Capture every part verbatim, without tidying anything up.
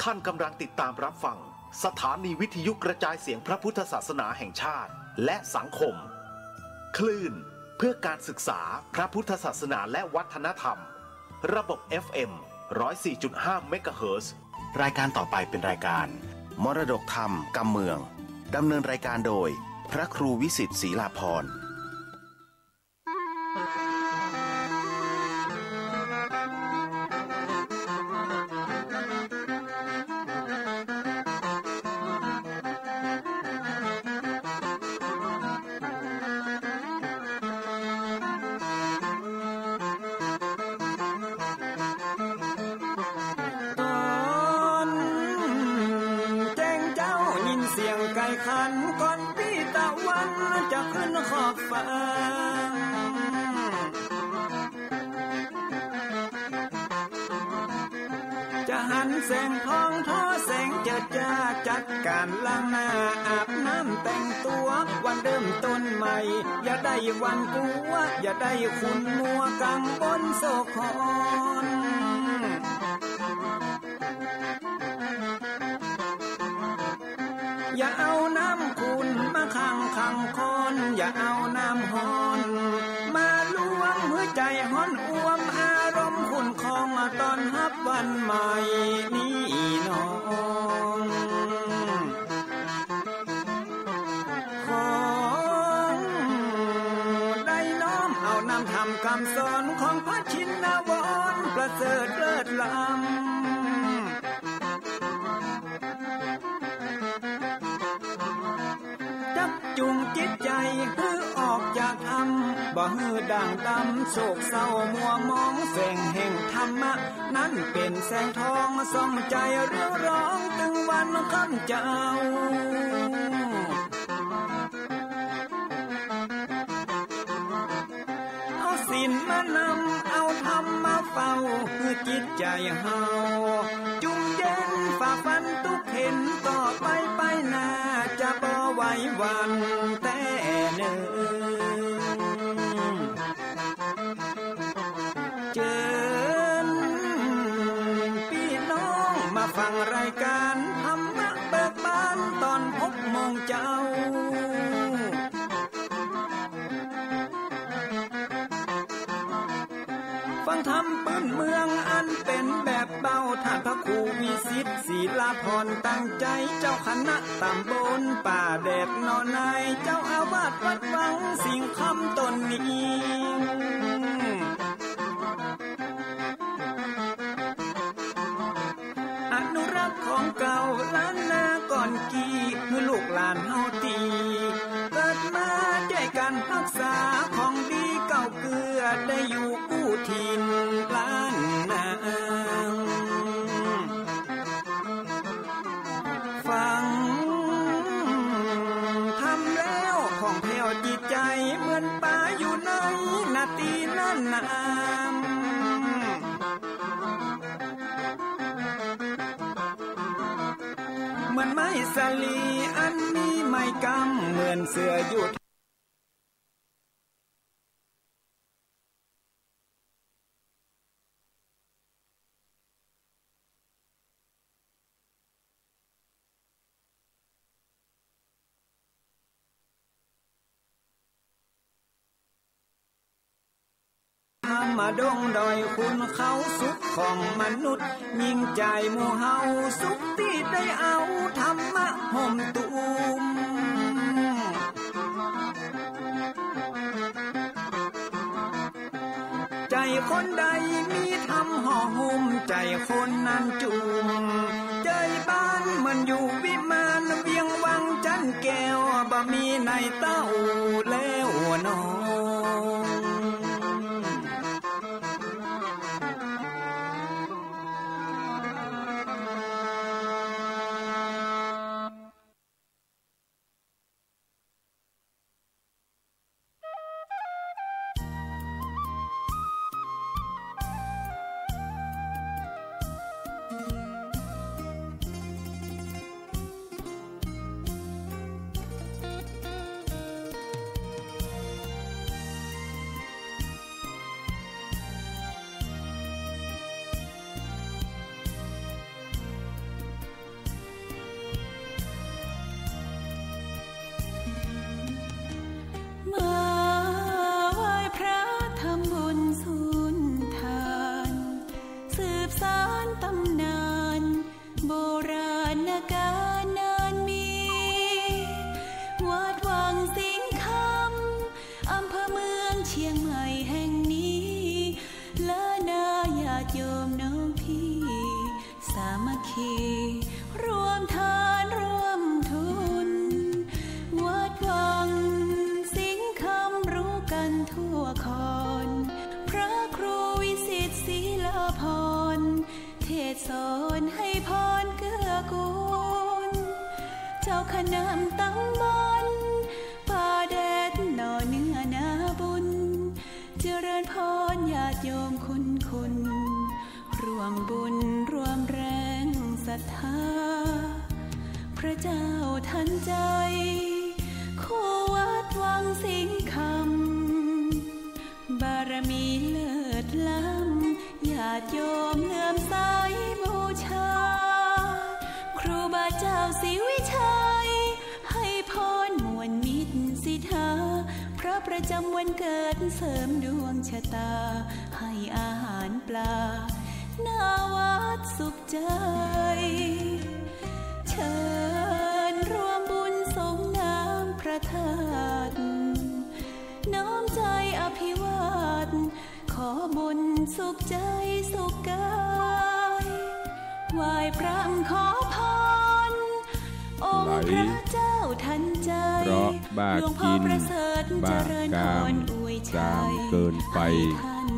ท่านกำลังติดตามรับฟังสถานีวิทยุกระจายเสียงพระพุทธศาสนาแห่งชาติและสังคม คลื่นเพื่อการศึกษาพระพุทธศาสนาและวัฒนธรรม ระบบ เอฟ เอ็ม ร้อยสี่จุดห้า เมกะเฮิรตซ์ รายการต่อไปเป็นรายการมรดกธรรมกำเมือง ดำเนินรายการโดยพระครูวิสิทธิ์ ศรีลาภรณ์ ต๋อนแจ้งเจ๊ายินเสียงไก่ขัน ก่อนปี้ตะวันจะขึ้นขอบฟ้า จะหันแสงทองทอแสงเจิดจ้า จัดก๋านล้างหน้าอาบน้ำแต่งตั๋ว วันเริ่มต้นใหม่ อย่าได้หวั่นกั๋ว อย่าได้ขุ่นมัว กังวลโศกหอน อย่าเอาน้ำขุ่นมาขั่งขั่งคอน อย่าเอาน้ำฮ้อนมาลวง หื้อใจ๋ฮ้อนอ่วม อารมณ์ขุ่นคอง ต้อนฮับวันใหม่นี้น้อง ขอได้น้อมเอานำธรรมกำสอน ของพระชินวรประเสริฐเลิศล้ำ จักจูงจิตใจ๋หื้อออกจากถ้ำ บ่หื้อด่างดำโศกเศร้ามัวหมอง แสงแห่งธรรมะนั้นเป๋นแสงทอง ส่องใจ๋เรืองรอง ตึงวันค่ำเจ้า เอาศีลมานำ เอาธรรมมาเฝ้า หื้อจิตใจ๋เฮาจุ่มเย็น ฝ่าฟันตุ๊กเข็ญ ต่อไปไปหน้า จะบ่ไหวหวั่นแต๊เนิ่น เจิญปี้น้องมาฟังรายก๋านธรรมะเบิกบาน ต๋อนหกโมงเจ๊า ฟังธรรมปื้นเมืองอันเป๋นแบบเบา ต้านพระครูวิสิทธิ์ ศรีลาภรณ์ ตั้งใจ๋ เจ้าคณะต๋ำบลป่าแดดหนอใน เจ้าอาวาสวัดวังสิงห์คำต๋นนี้ อนุรักษ์ของเก่าล้านนาก่อนกี้ หื้อลูกหลานเฮาตี้เกิดมา จ้วยกั๋นฮักษาของดีเก่าเกื้อ ได้อยู่กู้ถิ่นล้านนา ฟังธรรมแล้วผ่องแผ้วจิตใจ๋ เหมือนป๋าอยู่ในนาตี้นั้นนา เหมือนไม้สาลีอันมีไม้กำ เหมือนเสื้ออยู่ ธรรมะดงดอยขุนเขา สุขของมนุษย์ยิ่งใจ๋หมู่เฮา สุขตี้ได้เอาธรรมะห่มตุ้ม ใจ๋คนใดมีธรรมห่อหุ้ม ใจ๋คนนั้นจุ่ม ใจ๋บ้านเหมือนอยู่วิมาน เวียงวังจันแก้ว บ่มีในเต้าแล้วน้อง เ เชียงใหม่แห่งนี้ และนาญาติโยมน้องพี่ สามัคคี ร่วมทานร่วมทุน วัดวังสิงห์คำรู้กันทั่วคอน พระครูวิสิตศรีลาภรณ์ เทศน์สอนให้พรเกื้อกูล เจ้าคณะตำบลป่าแดดหน่อเนื้อนาบุญ เจริญพรญาติโยมคุณคุณ ร่วมบุญร่วมแรงศรัทธา พระเจ้าทันใจ คู่วัดวังสิงห์คำ บารมีเลิศล้ำ ญาติโยมเลื่อมใสบูชา ครูบาเจ้าศรีวิชัย ให้พรม่วนมิตรสิทธา พระประจำวันเกิดเสริมดวงชะตา ให้อาหารปลา หน้าวัดสุขใจ เชิญร่วมบุญสรงน้ำพระธาตุ น้อมใจอภิวาท ขอบุญสุขใจสุขกาย ไหว้พระขอพร องค์พระเจ้าทันใจ เพราะบ้ากิน หลวงพ่อประเสริฐ บ้า เจริญพร กาม อวยชัย กามเกินไป ให้ท่าน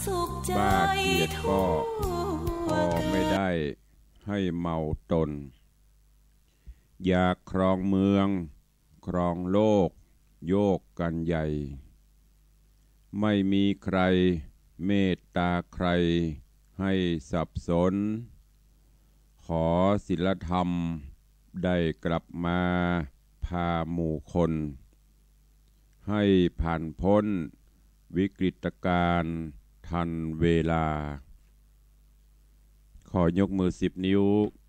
สุขใจ บ้าเกียรติก็ ทั่ว พอไม่ได้ ให้เมาตน อยากครองเมือง ครองโลก โยกกันใหญ่ ไม่มีใคร เมตตาใคร ให้สับสน ขอศีลธรรม ได้กลับมา พาหมู่คน ให้ผ่านพ้น วิกฤตการณ์ ทันเวลา ขอยกมือสิบนิ้ว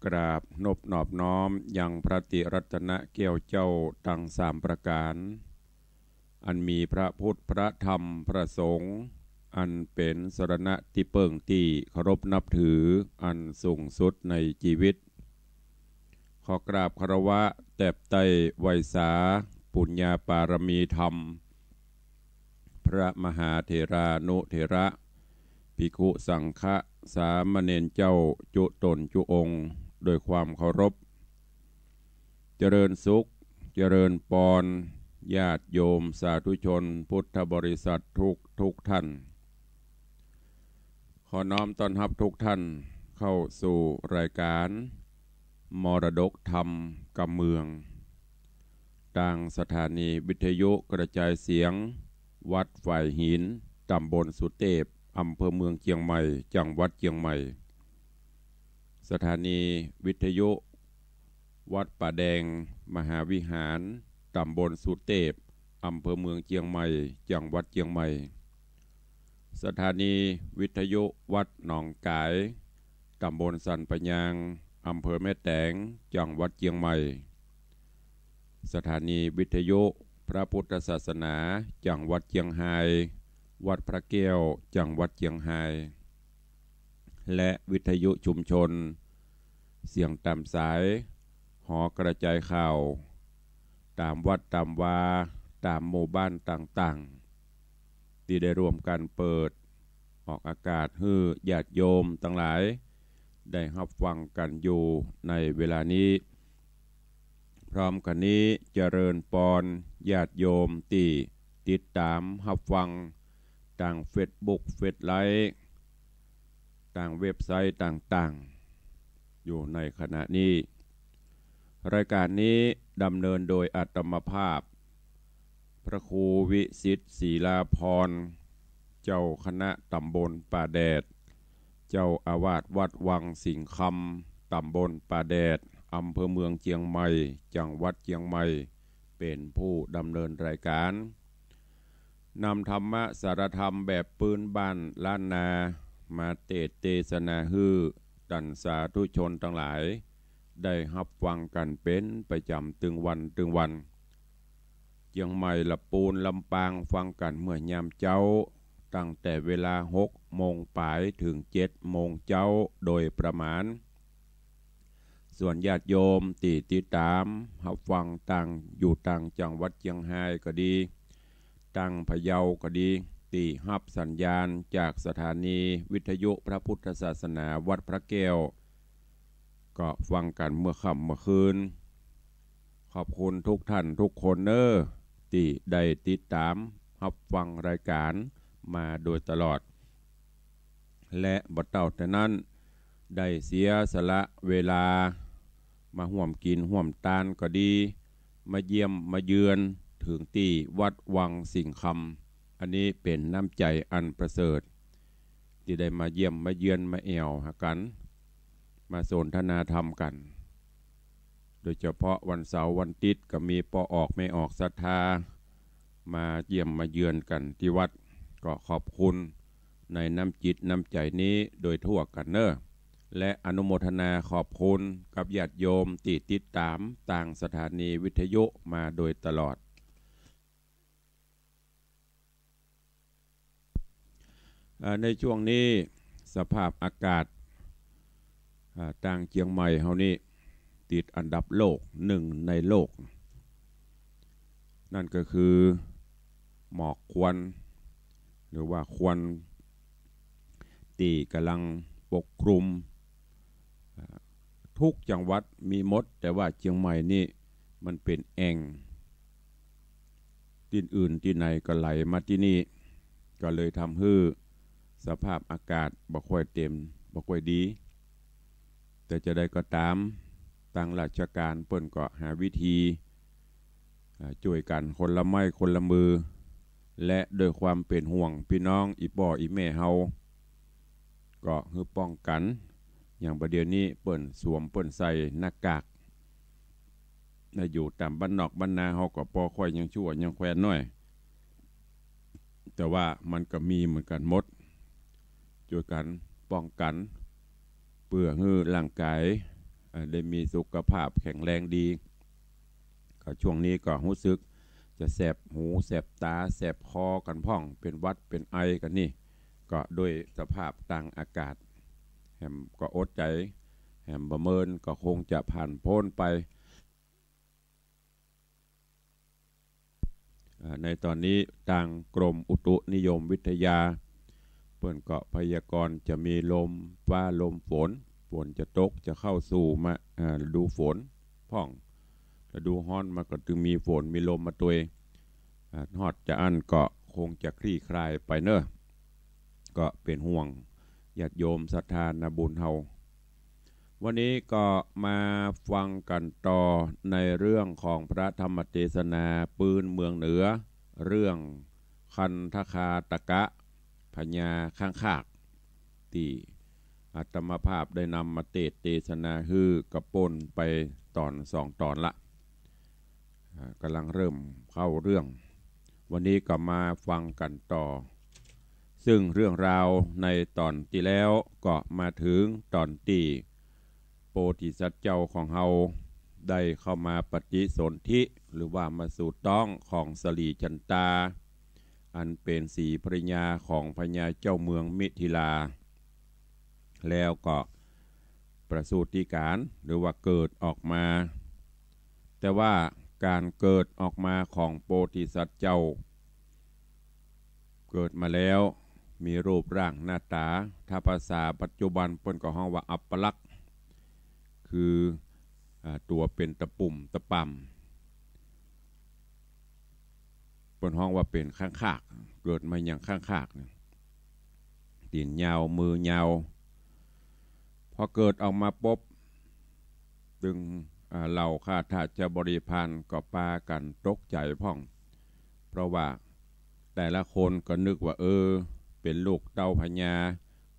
กราบนบนอบน้อม ยังพระตรีรัตนแก้วเจ้า ตังสามประก๋าน อันมีพระพุทธ พระธรรม พระสงฆ์ อันเป๋นสรณะตี้เปิ้งตี้เคารพนับถือ อันสูงสุดในจีวิต ขอกราบคารวะแตบไต้ไหว้สา ปุญญาปารมีธรรม พระมหาเถรานุเถระ ภิกขุสังฆะ สามเณรเจ้า จุ๊ต๋นจุ๊องค์ โดยความเคารพ เจริญสุข เจริญปอน ญาติโยมสาธุชนพุทธบริษัททุกทุกท่าน ขอน้อมต้อนฮับทุกท่านเข้าสู่รายการมรดกธรรมกำเมือง ตางสถานีวิทยุกระจายเสียงวัดฝายหิน ต๋ำบลสุเตพ อำเภอเมืองเจียงใหม่ จังหวัดเจียงใหม่ สถานีวิทยุวัดป่าแดงมหาวิหาร ต๋ำบลสุเตพ อำเภอเมืองเจียงใหม่ จังหวัดเจียงใหม่ สถานีวิทยุวัดหนองก๋าย ต๋ำบลสันป่ายาง อำเภอแม่แตง จังหวัดเจียงใหม่ สถานีวิทยุพระพุทธศาสนา จังหวัดเจียงฮาย วัดพระแก้ว จังหวัดเจียงฮาย และวิทยุชุมชน เสียงต๋ามสาย หอกระจายข่าว ต๋ามวัดต๋ามวา ต๋ามหมู่บ้านต่างๆ ตี้ได้ร่วมกั๋นเปิดออกอากาศหื้อญาติโยมตังหลาย ได้ฮับฟังกั๋นอยู่ในเวลานี้ พร้อมกั๋นนี้เจริญปอนญาติโยมตี้ติดต๋ามฮับฟังตางเฟซบุ๊ก เฟซไลฟ์ ตางเว็บไซต์ต่างๆ อยู่ในขณะนี้ รายการนี้ดำเนินโดยอาตมาภาพ พระครูวิสิตศรีลาภรณ์ เจ้าคณะต๋ำบลป่าแดด เจ้าอาวาสวัดวังสิงห์คำ ต๋ำบลป่าแดด อำเภอเมืองเจียงใหม่ จังหวัดเจียงใหม่ เป๋นผู้ดำเนินรายการ นำธรรมะสารธรรมแบบปื๊นบ้านล้านนา มาเตสน์เตสนาหื้อต้านสาธุชนตังหลาย ได้ฮับฟังกั๋นเป๋นประจ๋ำตึงวันตึงวัน เจียงใหม่ ละปูน ลำปาง ฟังกั๋นเมื่อยามเจ๊า ตั้งแต่เวลาหกโมงป๋ายเถิงเจ็ดโมงเจ๊าโดยประมาณ ส่วนญาติโยมตี้ติดต๋ามฮับฟังตาง อยู่ตางจังหวัดเจียงฮายก็ดี ตังพะเยาก็ดี ตี้ฮับสัญญาณจากสถานีวิทยุพระพุทธศาสนาวัดพระแก้ว ก็ฟังกั๋นเมื่อค่ำเมื่อคืน ขอบคุณทุกท่านทุกคนเน้อ ตี้ได้ติดต๋ามฮับฟังรายก๋านมาโดยตลอด และบ่เต้าแต่นั้น ได้เสียสละเวลามาฮ่วมกิ๋นฮ่วมตานก็ดี มาเยี่ยมมาเยือนเถิงตี้วัดวังสิงห์คำ อันนี้เป๋นน้ำใจ๋อันประเสริฐ ตี้ได้มาเยี่ยมมาเยือนมาแอ่วหากั๋น มาสนทนาธรรมกั๋น โดยเฉพาะวันเสาร์วันติ๊ดก็มีป้อออกแม่ออกศรัทธา มาเยี่ยมมาเยือนกั๋นตี้วัด ก็ขอบคุณในน้ำจิตน้ำใจ๋นี้โดยทั่วกั๋นเน้อ และอนุโมทนาขอบคุณกับญาติโยมตี้ติดต๋ามตางสถานีวิทยุมาโดยตลอด อ่า ในช่วงนี้สภาพอากาศ อ่า ตางเจียงใหม่เฮานี่ติดอันดับโลก นึ่งในโลก นั่นก็คือหมอกควัน หรือว่าควันตี้ก่ำลังปกคลุม อ่า ทุกจังหวัดมีหมด แต่ว่าเจียงใหม่นี่มันเป๋นแอ่ง ตี้อื่นตี้ไหนก็ไหลมาตี้นี่ ก็เลยทำหื้อสภาพอากาศบ่ค่อยเต็ม บ่ค่อยดี แต่จะใดก็ต๋าม ตางราชก๋านเปิ้นก็หาวิธี อ่า จ้วยกั๋นคนละไม้คนละมือ และด้วยความเป๋นห่วงปี้น้องอี่ป้ออี่แม่เฮา ก็หื้อป้องกั๋น อย่างบ่าเดี่ยวนี้เปิ้นสวมเปิ้นใส่หน้ากาก นะ อยู่ต๋ามบ้านนอกบ้านนาเฮาก็ปอค่อยยังชั่วยังแควนหน้อย แต่ว่ามันก็มีเหมือนกั๋นหมด จ้วยกั๋นป้องกั๋น เปื้อหื้อร่างก๋าย อ่า ได้มีสุขภาพแข็งแรงดี ก็ช่วงนี้ก็ฮู้สึกจะแสบหูแสบต๋าแสบคอกั๋นพ่อง เป๋นหวัดเป๋นไอกั๋นนี่ ก็ด้วยสภาพตางอากาศ แหมก็อดใจ๋ แหมบ่เมินก็คงจะผ่านป๊นไป อ่า ในต๋อนนี้ตางกรมอุตุนิยมวิทยา เปิ้นก็พยากรณ์จะมีลมฟ้าลมฝน ฝนจะตก จะเข้าสู่มา อ่า ฤดูฝนพ่อง ฤดูฮ้อนมันก็ตึงมีฝนมีลมมาตวย อ่า ฮอดจาอั้นก็คงจะคลี่คลายไปเน้อ ก็เป๋นห่วงญาติโยมศรัทธานาบุญเฮา วันนี้ก็มาฟังกั๋นต่อในเรื่องของพระธรรมเตสนาปื๊นเมืองเหนือ เรื่องคันธคาตกะ พญาข้างคาก ตี้อาตมาภาพได้นำมาเตสน์เตสนาหื้อกะป๊นไปต๋อนสองต๋อนละ อ่า ก่ำลังเริ่มเข้าเรื่อง วันนี้ก็มาฟังกั๋นต่อ ซึ่งเรื่องราวในต๋อนตี้แล้วก็มาเถิงต๋อนตี้โพธิสัตว์เจ้าของเฮาได้เข้ามาปฏิสนธิ หรือว่ามาสู่ต๊องของสลีจันตา อันเป๋นศรีภริยาของพญาเจ้าเมืองมิถิลา แล้วก็ประสูติก๋าร หรือว่าเกิดออกมา แต่ว่าก๋านเกิดออกมาของโพธิสัตว์เจ้า เกิดมาแล้วมีรูปร่างหน้าต๋า ถ้าภาษาปัจจุบันเปิ้นก็ฮ้องว่าอัปลักษณ์ คือ อ่า ตั๋วเป๋นตะปุ่มตะป่ำ เปิ้นฮ้องว่าเป๋นข้างคาก เกิดมาอย่างข้างคาก ตี๋นยาว มือยาว พอเกิดออกมาปุ๊บ ตึง อ่า เหล่าข้าทาสบริพารก็ปากั๋นตกใจ๋พ่อง เพราะว่าแต่ละคนก็นึกว่า เออ เป๋นลูกเต้าพญา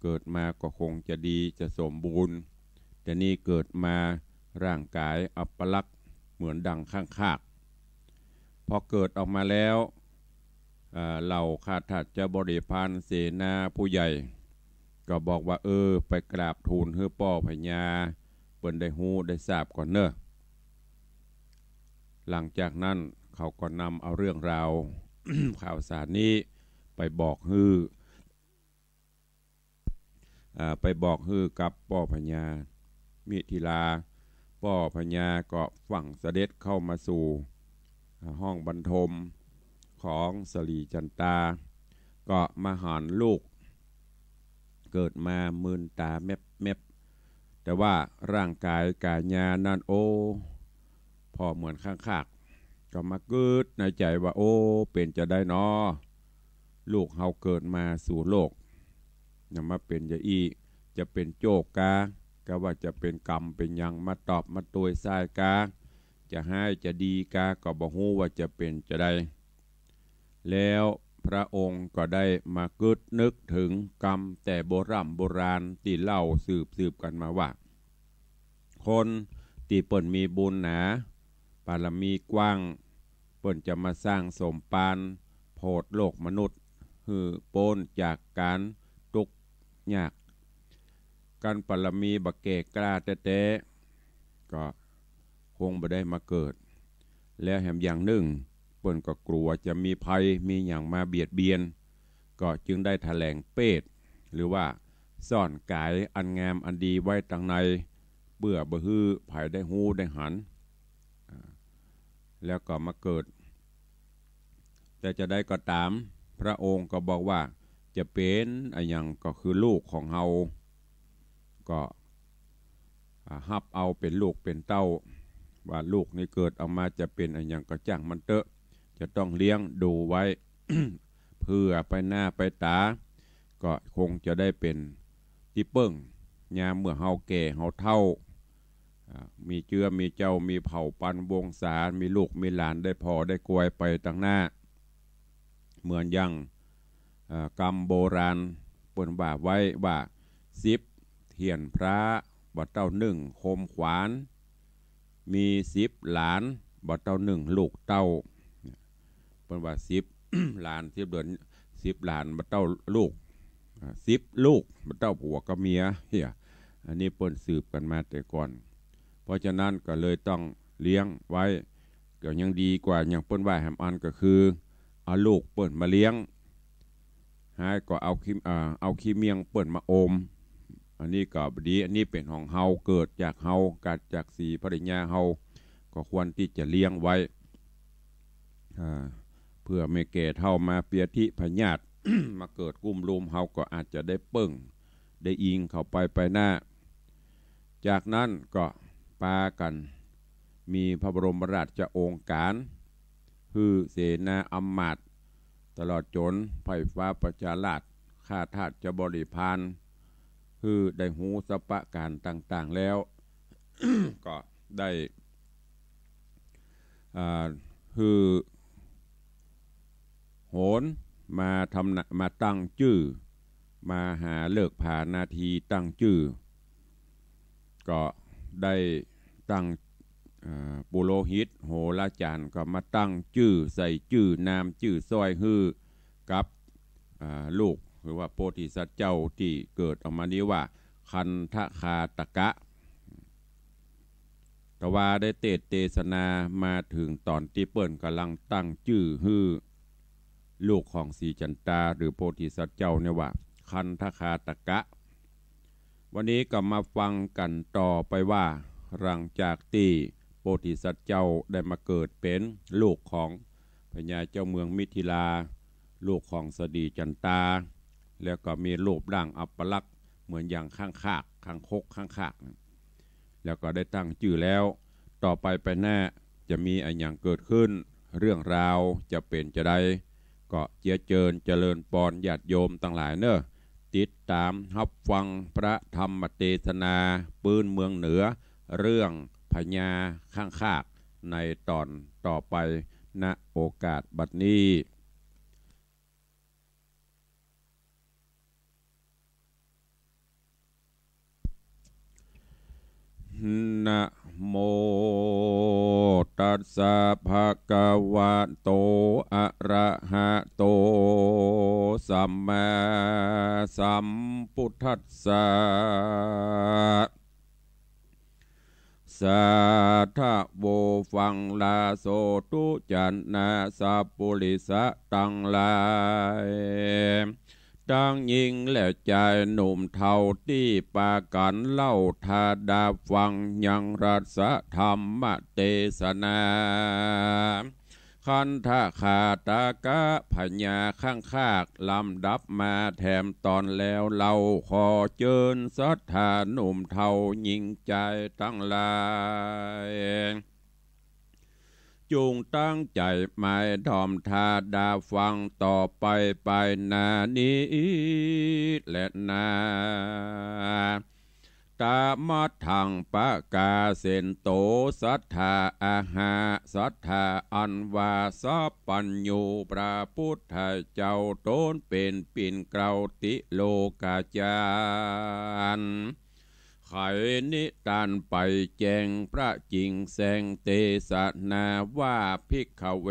เกิดมาก็คงจะดีจะสมบูรณ์ แต่นี่เกิดมาร่างก๋ายอัปลักษณ์เหมือนดังข้างคาก พอเกิดออกมาแล้ว อ่า เหล่าข้าทาสบริพารเสนาผู้ใหญ่ ก็บอกว่า เออ ไปกราบทูลหื้อป้อพญาเปิ้นได้ฮู้ได้ทราบก่อนเน้อ หลังจากนั้นเขาก็นำเอาเรื่องราว ข่าวสารนี้ไปบอกหื้อ อ่า ไปบอกหื้อกับป้อพญามิถิลา ป้อพญาก็ฟั่งเสด็จเข้ามาสู่ อ่า ห้องบรรทม ของสะหลีจั๋นตา ก็มาหันลูก เกิดมามึนต๋าแมบๆ แต่ว่าร่างก๋ายก๋ายานั้น โอ้ ผ่อเหมือนข้างคาก ก็มากึ๊ดในใจ๋ว่า โอ้ เป๋นจาใดหนอ ลูกเฮาเกิดมาสู่โลก ยังมาเป๋นจาอี้ จะเป๋นโจ้กา กาว่าจะเป๋นกรรมเป๋นหยังมาตอบมาตวยส่ายกา จะฮ้ายจะดีกา ก็บ่ฮู้ว่าจะเป๋นจาใด แล้วพระองค์ก็ได้มากึ๊ดนึกเถิงกำแต่โบร่ำโบราณตี้เล่าสืบๆ กั๋นมาว่า คนตี้เปิ้นมีบุญหนา บารมีกว้าง เปิ้นจะมาสร้างสมภารโผดโลกมนุษย์ หื้อป๊นจากก๋านตุ๊กข์ยาก คันบารมีบ่แก่กล้าแต๊ๆ ก็คงบ่ได้มาเกิด แล้วแหมอย่างนึ่ง เปิ้นก็กั๋วจะมีภัยมีหยังมาเบียดเบียน ก็จึงได้แถลงเปช หรือว่าซ่อนก๋ายอันงามอันดีไว้ตังใน เปื้อบ่หื้อใผได้ฮู้ได้หัน อ่า แล้วก็มาเกิด แต่จาใดก็ต๋าม พระองค์ก็บอกว่า จะเป๋นอะหยังก็คือลูกของเฮา ก็ อ่า ฮับเอาเป๋นลูกเป๋นเต้า ว่าลูกนี้เกิดออกมาจะเป๋นอะหยังก็จ้างมันเต๊อะ จะต้องเลี้ยงดูไว้ เผื่อไปหน้าไปต๋า ก็คงจะได้เป๋นตี้เปิ้ง ยามเมื่อเฮาแก่เฮาเฒ่า อ่า มีเจื้อมีเจ้า มีเผ่าปันวงศา มีลูกมีหลานได้ผ่อได้กวยไปตังหน้า เหมือนอย่าง เอ่อ กำโบราณเปิ้นว่าไว้ว่า สิบเตียนพร้า บ่เต้านึ่งคมขวาน มีสิบหลาน บ่เต้านึ่งลูกเต้า เปิ้นว่าสิบหลาน สิบเดือน สิบหลานบ่เต้าลูก อ่า สิบลูกบ่เต้าผัวกับเมีย เหีย อันนี้เปิ้นสืบกั๋นมาแต่ก่อน เพราะฉะนั้นก็เลยต้องเลี้ยงไว้ ก็ยังดีกว่าอย่างเปิ้นว่าแหมอันก็คือ เอาลูกเปิ้นมาเลี้ยง ฮ้ายก็เอาขี้ อ่า เอาขี้เมี้ยงเปิ้นมาอม อันนี้ก็บ่ดี อันนี้เป๋นของเฮา เกิดจากเฮา เกิดจากสีภรรยาเฮา ก็ควรตี้จะเลี้ยงไว้ อ่า เผื่อแม่แก่เฒ่ามาเปียธิพยาธิ มาเกิดกุ้มลุม เฮาก็อาจจะได้เปิ้ง ได้อิงเข้าไปไปหน้า จากนั้นก็ปากั๋น มีพระบรมราชโองการ หื้อเสนาอำมาตย์ ตลอดจ๋นไพร่ฟ้าประชาราษฎร์ ข้าทาสบริพาร หื้อได้ฮู้สรรพก๋านต่างๆ แล้ว ก็ได้ อ่า หื้อโหรมาทำนะ มาตั้งจื้อ มาหาฤกษ์ผานาทีตั้งจื้อ ก็ได้ตั้ง อ่า ปุโรหิตโหราจ๋ารย์ก็มาตั้งจื้อ ใส่จื้อนามจื้อซ้อยหื้อกับ อ่า ลูก หรือว่าโพธิสัตว์เจ้าตี้เกิดออกมานี้ว่า คันธคาตกะ แต่ว่าได้เตสน์เตสนามาเถิงต๋อนตี้เปิ้นก่ำลังตั้งจื้อหื้อลูกของสีจั๋นตา หรือโพธิสัตว์เจ้าเนี่ยว่า คันธคาตกะ วันนี้ก็มาฟังกั๋นต่อไปว่า หลังจากตี้โพธิสัตว์เจ้าได้มาเกิดเป๋นลูกของพญาเจ้าเมืองมิถิลา ลูกของสะหลีจั๋นตา แล้วก็มีรูปร่างอัปลักษณ์เหมือนอย่างข้างคาก คางคก ข้างคาก แล้วก็ได้ตั้งจื้อแล้ว ต่อไปไปหน้าจะมีอะหยังเกิดขึ้น เรื่องราวจะเป๋นจาใด ก็เจียเจิญเจริญปอนญาติโยมตังหลายเน่อ ติดต๋ามฮับฟังพระธรรมเตสนาปื๊นเมืองเหนือ เรื่องพญาข้างคาก ในต๋อนต่อไป ณ โอกาสบัดนี้ นะโมตัสสะภะคะวะโต อะระหะโต สัมมาสัมพุทธัสสะ สาธะโว ฟังลาโสธุ จะนะสัปปุริสะตังหลาย ตังญิงและจายหนุ่มเฒ่าตี้ปากั๋นเล่าถาดาฟังยังรัสธรรมเตสนา คันธคาตกะพญาข้างคาก ลำดับมาแถมต๋อนแล้วเล่า ขอเจิญศรัทธาหนุ่มเฒ่าญิงจายตังหลาย จุ่งตั้งใจ๋หมายดอมถ้าดาฟังต่อไปไปหน้านี้แลนา ตะมัทธังปะกาเสนโต ศรัทธาอาหะ ศรัทธาอันว่าสัพพัญญู พระปุทธเจ้าต๋นเป๋นปิ่นเกล้าติโลกาจารย์ ไขนิทานไปแจ้งประจิ่งแสงเตสนาว่า ภิกขเว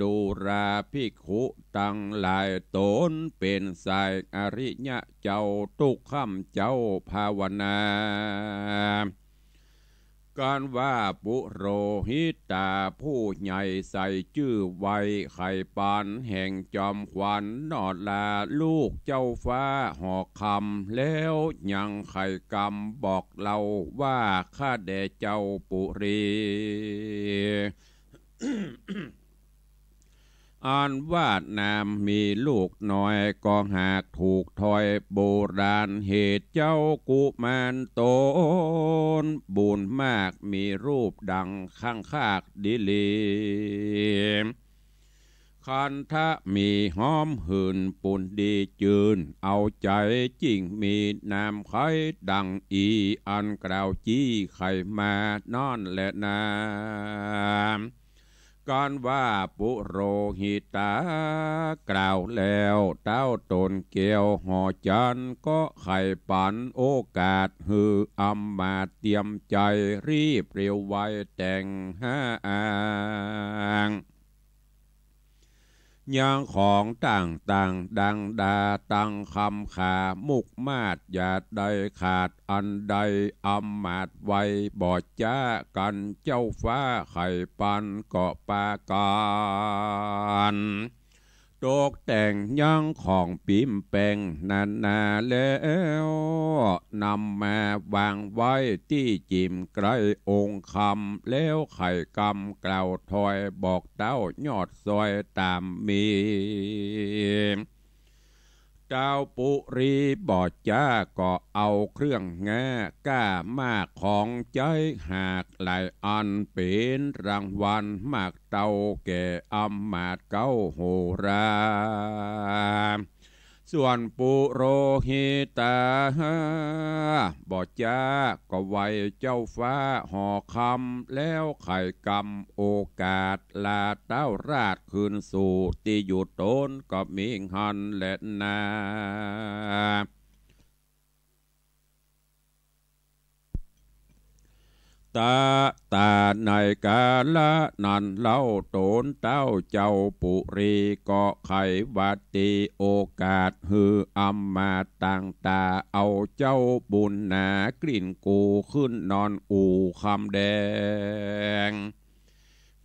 ดูราภิกขุตังหลาย ต๋นเป๋นสายอริยะเจ้า ตุ๊กค่ำเจ้าภาวนา กันว่าปุโรหิตาผู้ใหญ่ใส่จื้อไว้ ไขปันแห่งจอมขวัญนอลา ลูกเจ้าฟ้าหอคำ แล้วยังไขกำบอกเล่าว่า ข้าแด่เจ้าปุรี อันว่านามมีลูกน้อย ก็หากถูกถ้อยโบราณ เหตุเจ้ากุมารต๋นบุญมาก มีรูปดังข้างคากดีหลี คันธะมีหอมหื่นปุ้นดีจื้น เอาใจ๋จิ่งมีนามไขดังอี อันกล่าวจี้ไขมานั่นแลนา กันว่าปุโรหิตากล่าวแล้ว เต้าต๋นแก้วหอจันทร์ก็ไขปันโอกาส หื้ออำมาตย์เตรียมใจ๋รีบเร็วไวแต่งห้าอ่าง ยังของต่างๆ ดังดาตั้งคำขา มุกมาดอย่าได้ขาดอันใด อำมาตย์ไวบ่จ๊า กันเจ้าฟ้าไขปันก็ปากั๋น ตกแต่งยังของปิ๊มแป๋งนานาแล้ว นำมาวางไว้ตี้จิ่มใกล้องค์คำ แล้วไขกำกล่าวถ้อยบอกเต้ายอดซอยต๋ามมี เต้าปุรีบ่จ๊าก็เอาเครื่องแงะก้ามากของใจ๊หากหลายอัน เป๋นรางวัลมากเต้าแก่อำมาตย์เก๊าโหรา ส่วนปุโรหิตาบ่จ๊าก็ไหว้เจ้าฟ้าหอคำ แล้วไขกำโอกาสลาเต้าราชคืนสู่ตี้อยู่ต๋นก็มิหั้นแลนา ตะ ตาในกาละนั้นเล่า ต๋นเต้าเจ้าปุรีก็ไขวัตติโอกาส หื้ออำมาตย์ต่างต๋า เอาเจ้าบุญหนากลิ่นกูขึ้นนอนอู่คำแดง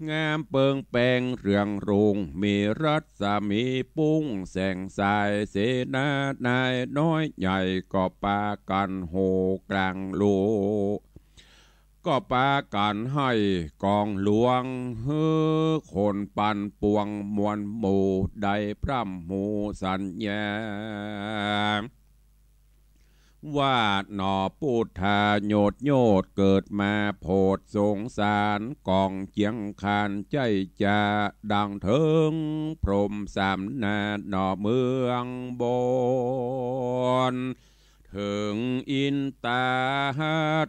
งามเปิงแปงเรืองรุ่ง มีรัศมีปุ้งแสงสาย เสนานายน้อยใหญ่ก็ปากั๋นโห่กลางลุก ก็ปากั๋นไห้กองหลวง หื้อคนปันปวงมวลหมู่ ได้พร่ำฮู้สัญญา ว่าหนอปุทธาโยชน์โยชน์ เกิดมาโผดสงสาร ก๋องเจียงคานใจ๊จา ดังเถิงพรหมสามนาหนอเมืองบน เถิงอินตา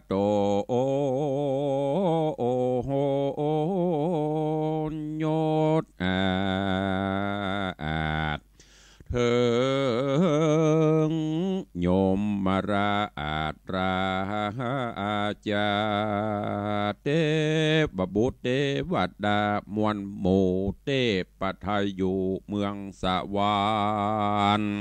โต โอโห โยชน์อาจ เถิงยมราชราชา เตวบุตรเตวดามวลหมู่ เตพไทยอยู่เมืองสวรรค์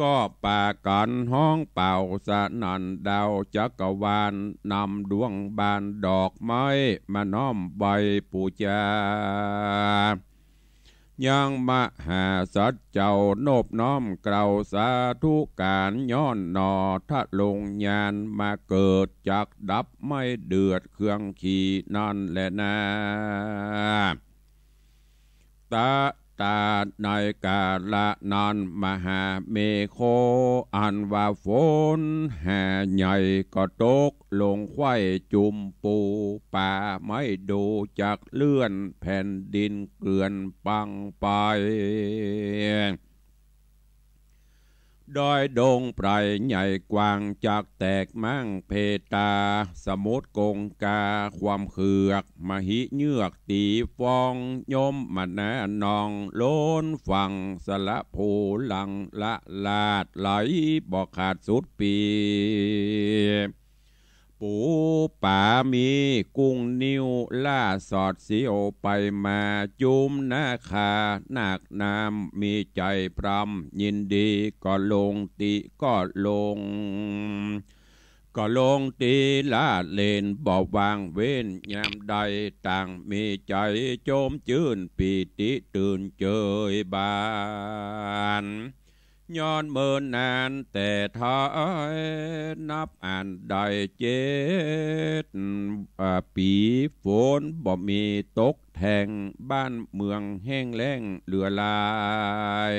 ก็ปากั๋นฮ้องเป่าสนั่นดาวจักรวาล นำดวงบานดอกไม้มาน้อมไหว้ปู๋จา ยังมหาสัตว์เจ้านบน้อมกล่าวสาธุก๋าน ย้อนหนอทะลงญาณมาเกิด จักดับไหม้เดือดเครื่องขีนั่นแลนา ตะ ตาในกาละนั้น มหาเมโฆ อันว่าฝนหาใหญ่ก็ตกลงไขว้จุมปู ป่าไม้ดูจักเลื่อน แผ่นดินเกลื่อนปังไป ดอยดงไพรใหญ่กว้างจักแตกม้างเพตา สมุทรคงคาความเคือก มหิเยือกตีฟอง ยมนาหนองล้นฝั่ง สระภูหลั่งละลาดไหลบ่ขาดสุดปี ปูป๋ามีกุ้งนิ้วล่าสอดเสี้ยวไปมา จุมนาคานาคน้ำมีใจ๋พร่ำ ยินดีก็ลงติก็ลง ก็ลงติละเล่นบ่ว่างเว้นยามใด ต่างมีใจ๋จมจื้นปีติตื่นเจิยบาน ย้อนเมินนานแต่ไท้ นับอันได้เจ็ด อ่า ปี๋ฝนบ่มีตกแท่ง บ้านเมืองแห้งแล้งเหลือหลาย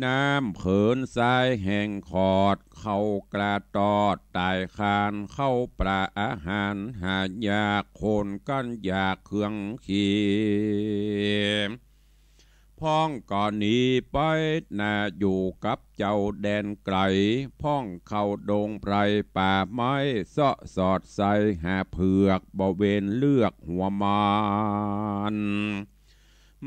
น้ำเขินทรายแห้งขอด เข้ากล้าตอดต๋ายคาน ข้าวป๋าอาหารหายาก คนกั้นอยากเครื่องเคียง พ่องก็หนีไปนาอยู่กับเจ้าแดนไก๋ พ่องเข้าดงไพรป่าไม้ เซาะสอดใส่หาเผือก บ่เว้นเลือกหัวมัน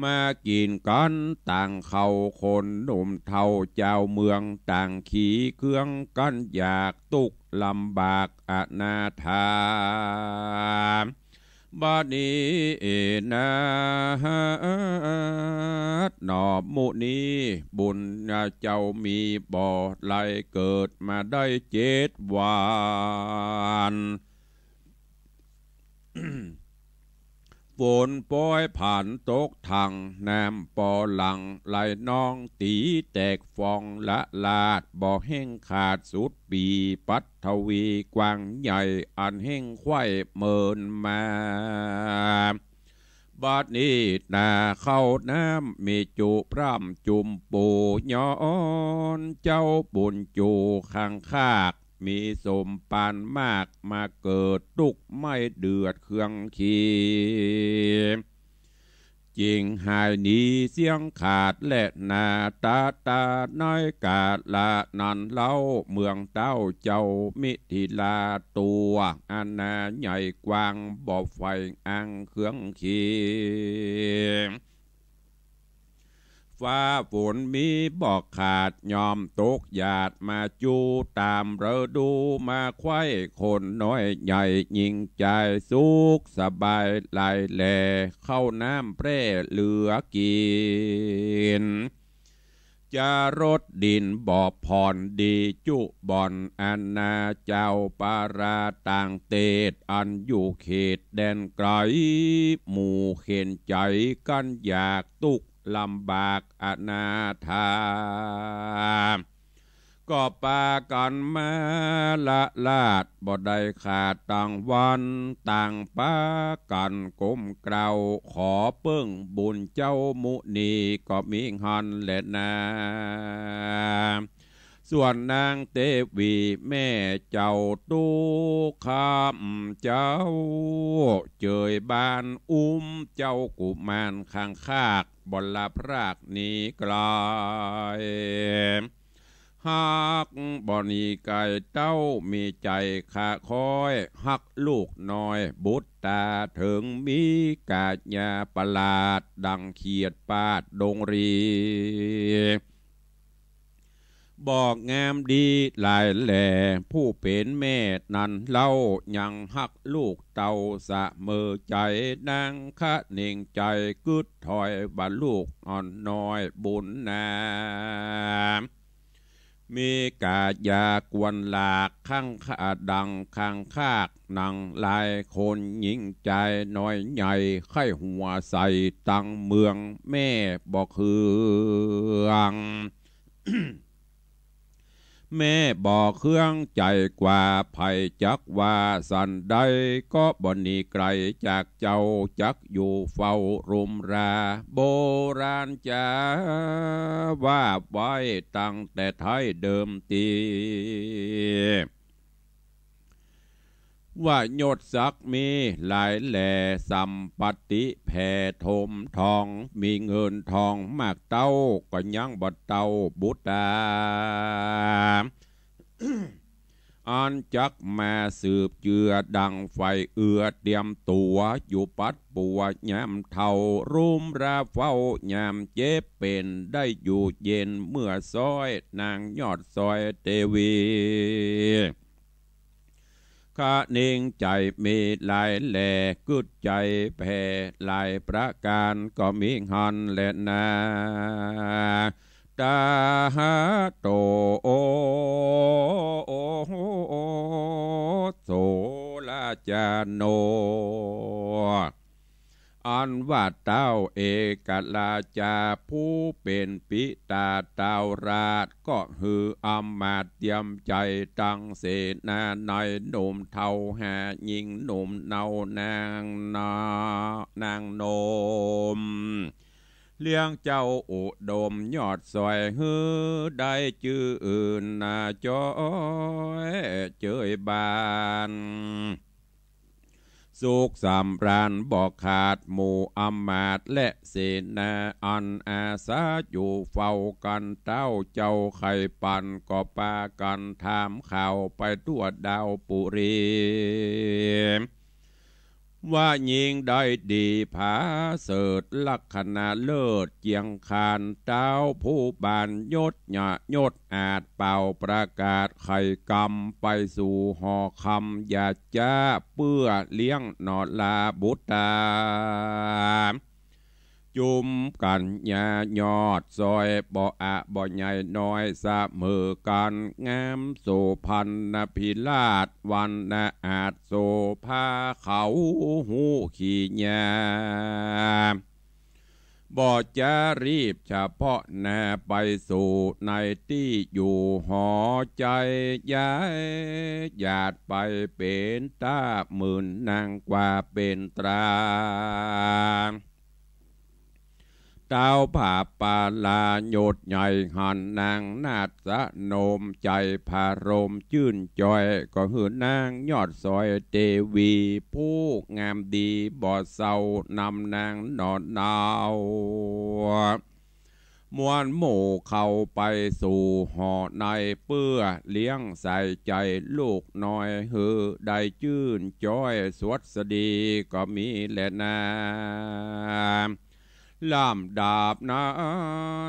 มากิ๋นกั๋นต่างเข้า คนหนุ่มเฒ่าจาวเมือง ต่างขี่เครื่องกั้นอยาก ตุ๊กข์ลำบากอนาถา บัดนี้นา หนอมุนี บุญเจ้ามีบ่ ไหลเกิดมาได้เจ็ดวัน ฝนโปยผันตกทั่ง น้ำปอหลั่งไหลนอง ตี๋แตกฟองละลาด บ่แห้งขาดสุดปี๋ ปัทวีกว้างใหญ่ อันแห้งไขว้เมินมา บัดนี้นาข้าวน้ำมีจุพร่ำจุมปู ย้อนเจ้าบุญจูข้างคาก มีสมปานมาก มาเกิดตุ๊กข์ไม่เดือดเครื่องเคียง จึงหายหนีเสี้ยงขาดแลนา ตะตาในกาละนั้นเล่า เมืองเต้าเจ้ามิถิลา ตั๋วอาณาใหญ่กว้าง บ่ใฝ่อ้างเครื่องเคียง ฟ้าฝนมีบ่ขาด ย่อมตกหยาดมาจู๋ ต๋ามฤดูมาไขว้ คนน้อยใหญ่หญิงจาย สุขสบายหลายแล ข้าวน้ำแพร่เหลือกิ๋น จรสดินบ่ผ่อนดีจุบ่อน อาณาเจ้าปาราต่างเตศ อันอยู่เขตแดนไก๋ หมู่เข็ญใจ๋กั้นอยาก ตุ๊กข์ลำบากอนาถา ก็ปากั๋นมาละลาด บ่ได้ขาดตั้งวัน ต่างปากั๋นก้มเกล้า ขอเปิ้งบุญเจ้ามุนี ก็มีหั้นแลนา ส่วนนางเตวีแม่เจ้าตุ๊กขะเจ้า เจยบ้านอุ้มเจ้ากุมารข้างคาก บ่หลับพรากหนีไก๋ ฮักบ่หนีไก๋เต้า มีใจ๋ขะคอย ฮักลูกน้อยบุตตา เถิงมีก๋ายาประหลาด ดังเขียดปาดดงรี บอกงามดีหลายแล ผู้เป๋นแม่นั้นเล่า ยังฮักลูกเต้าเสมอใจ๋ นางคะเน่งใจ๋กึ๊ดถ้อยว่าลูกอ่อนน้อยบุญนา มีก๋ายากวนหลากข้างคา ดังข้างคาก หนังลายคนหญิงจายน้อยใหญ่ ใค่หัวใส่ตังเมืองแม่บ่เคือง เ แม้บ่เคืองใจ๋กว่า ใผจักว่าสันใด ก็บ่หนีไก๋จากเจ้า จักอยู่เฝ้ารุมรา โบราณจาว่าไว้ตั้งแต่ไท้เดิมตี้ ว่ายศศักดิ์มีหลายแล สัมปัตติแผ่ถมทอง มีเงินทองมากเต้า ก็ยังบ่เต้าบุตรา อันจักมาสืบเจื้อ ดั่งใฝ่เอื้อเตรียมตั๋ว อยู่ปัดปัวยามเฒ่า รุมราเฝ้ายามเจ็บเป๋น ได้อยู่เย็นเมื่อซ้อย นางยอดซอยเตวี คะนิงใจ๋มีหลายแล กึ๊ดใจ๋แผ่หลายประก๋าน ก็มีหั้นแลนา ตาหาโต โสราจาโน อันว่าเต้าเอกราชา ผู้เป๋นปิตาเต้าราช ก็หื้ออำมาตย์เตรียมใจ๋ตังเสนา ในหนุ่มเฒ่าหาญิงหนุ่มเนา นางนา นางหนุ่ม เลี้ยงเจ้าอุดมยอดซอย หื้อได้จื้ออื่นนา จ้อยเจยบาน สุขสำราญบ่ขาด หมู่อำมาตย์และเสนา อันอาสาอยู่เฝ้ากั๋น เต้าเจ้าใค่ปัน ก็ปากั๋นถามข่าวไปทั่วดาวปุรี ว่าญิงได้ดีผาเสริฐ ลักขณะเลิศเจียงคาน เต้าผู้บานยศยะยศอาจ เป่าประกาศใค่กำ ไปสู่หอคำ อย่าจ๊าเปื้อเลี้ยงหนอลาบุตรา จุมกั๋ญญายอดซอย บ่อะบ่ใหญ่น้อยเสมอกั๋น งามโสภณพิราช วรรณะอาจโสภา เขาฮู้ขียา บ่จ๊ารีบเฉพาะหน้า ไปสู่ในตี้อยู่หอใจ๋ ย้ายหยาดไปเป๋นต้าหมื่น นางกว่าเป๋นตรา เต้าผาปาลายศใหญ่หัน นางนาฏสนมใจ๋ผารมย์จื้นจ้อย ก็หื้อนางยอดซอยเตวี ผู้งามดีบ่เศร้า นำนางหนอเนา มวลหมู่เข้าไปสู่หอใน เปื้อเลี้ยงใส่ใจ๋ลูกน้อย หื้อได้จื้นจ้อยสวัสดี ก็มีแลนา ลำดับนั้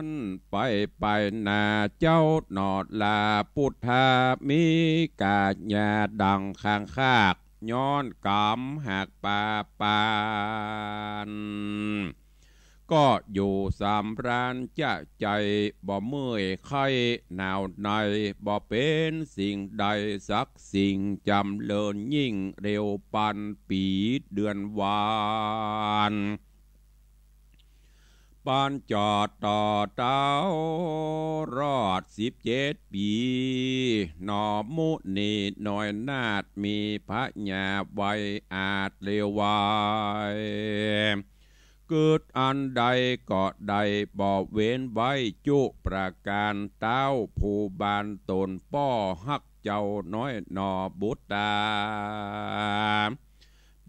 นไป ไปหน้าเจ้าหนอลา ปุทธามีกายาดั่งคางคาก ย้อนก๋ำหากปาปาน ก็อยู่สำราญจะใจ๋ บ่เมื่อยไข้หนาวใน บ่เป๋นสิ่งใดสักสิ่ง จ๋ำเริญยิ่งเร็วปันปี๋เดือนวา ปันจอดต่อเต้ารอดสิบเจ็ดปี๋ หนอมุนีน้อยนาฏ มีพญาไวอาจเลววาย กึ๊ดอันใดก็ได้บ่เว้นไว้จุประก๋าน เต้าผู้บานต๋นป้อฮักเจ้าน้อยหนอบุตรา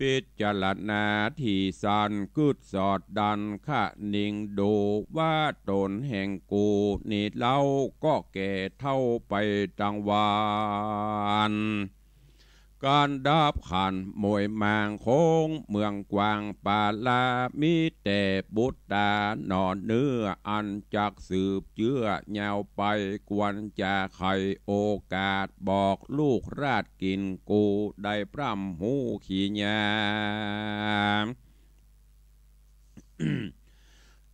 พิจารณาถี่สั้นกึ๊ดสอดดัน คะนิงดูว่าต๋นแห่งกูนี้เล่า ก็แก่เฒ่าไปตังวรรณ ก๋านดับขันธ์มวยมางโค้งเมืองกว้างปาลา มีแต่บุตราหนอเนื้อ อันจักสืบเจื้อยาวไป ควรจะไขโอกาสบอกลูกราชกิ๋นกู ได้พร่ำฮู้ขียา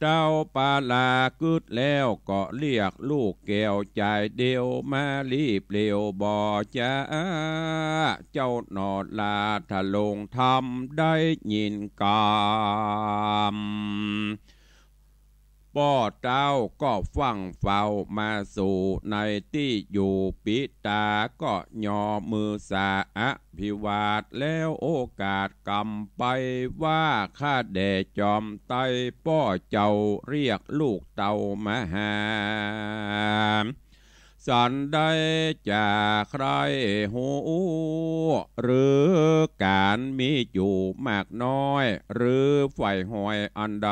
เต้าปาลากึ๊ดแล้วก็เรียกลูกแก้วจายเดียว มาลีบเร็วบ่จ๊า เจ้าหนอลา ถ้าลงธรรมได้ยินกำ ป้อเต้าก็ฟั่งเฝ้ามาสู่ในตี้อยู่ ปิต๋าก็ยอมือสาอภิวาท แล้วโอกาสกำไปว่า ข้าแด่จอมไตป้อเจ้าเรียกลูกเต้ามาหา สันได้จะใคร่ฮู้ หรือก๋านมีอยู่มากน้อย หรือใฝ่หอยอันใด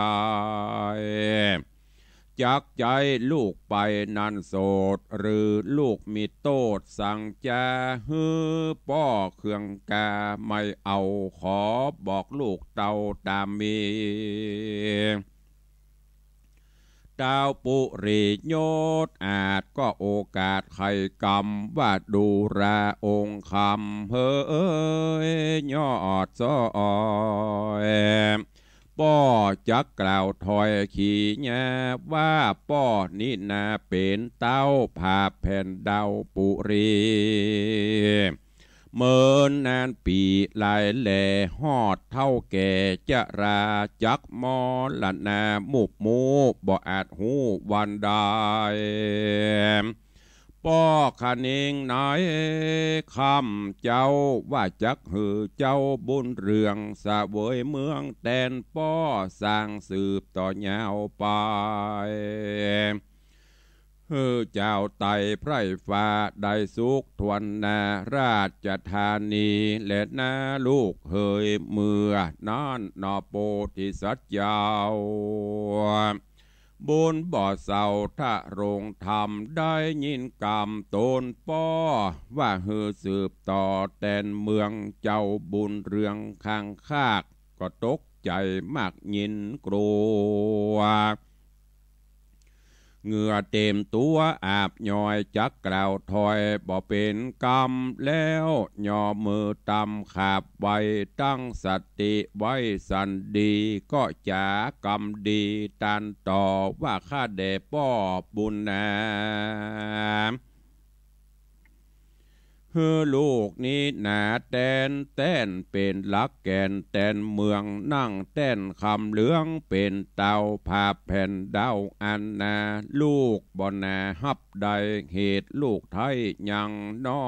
จักใจ๊ลูกไปนั้นโสด หรือลูกมีโต้ษสังจา หื้อป้อเคืองกาไม่เอา ขอบอกลูกเต้าต๋ามมี เต้าปุริโยชน์อาจก็โอกาสไขกำว่า ดูราองค์คำเฮยยอดซ้อย ป้อจักกล่าวถ้อยขีญาว่า ป้อนี้นาเป๋นเต้าผาบแผ่นดาวปุรี เมินนานปี๋หลายแล ฮอดเฒ่าแก่จรา จักมรณามุบมู บ่อาจฮู้วันใด ป้อคะเนงในค่ำเจ๊า ว่าจักหื้อเจ้าบุญเรือง เสวยเมืองแตนป้อ สร้างสืบต่อยาวไป หื้อเจ้าไตไพร่ฟ้าได้สุขถ้วนหน้า ราชธานีแลนา ลูกเหย เมื่อนั้นหนอโพธิสัตว์เจ้า บุญบ่เศร้าทะโรงธรรม ได้ยินกำต๋นป้อ ว่าหื้อสืบต่อแตนเมือง เจ้าบุญเรืองข้างคาก ก็ตกใจ๋มากยินกลัว เหงื่อเต็มตั๋วอาบย้อย จักกล่าวถ้อยบ่เป๋นกำ แล้วยอมือตำขาบไว้ ตั้งสติไว้สันดี ก็จ๋ากำดีตันต่อว่า ข้าแด่ป้อบุญนา หื้อลูกนี้นาแตนแต้นเป๋นหลักแก่นแตนเมือง นั่งแต้นคำเหลืองเป๋นเต้าผาบแผ่นดาวอันนา ลูกบ่นาฮับได้เหตุ ลูกไท้ยังน้อ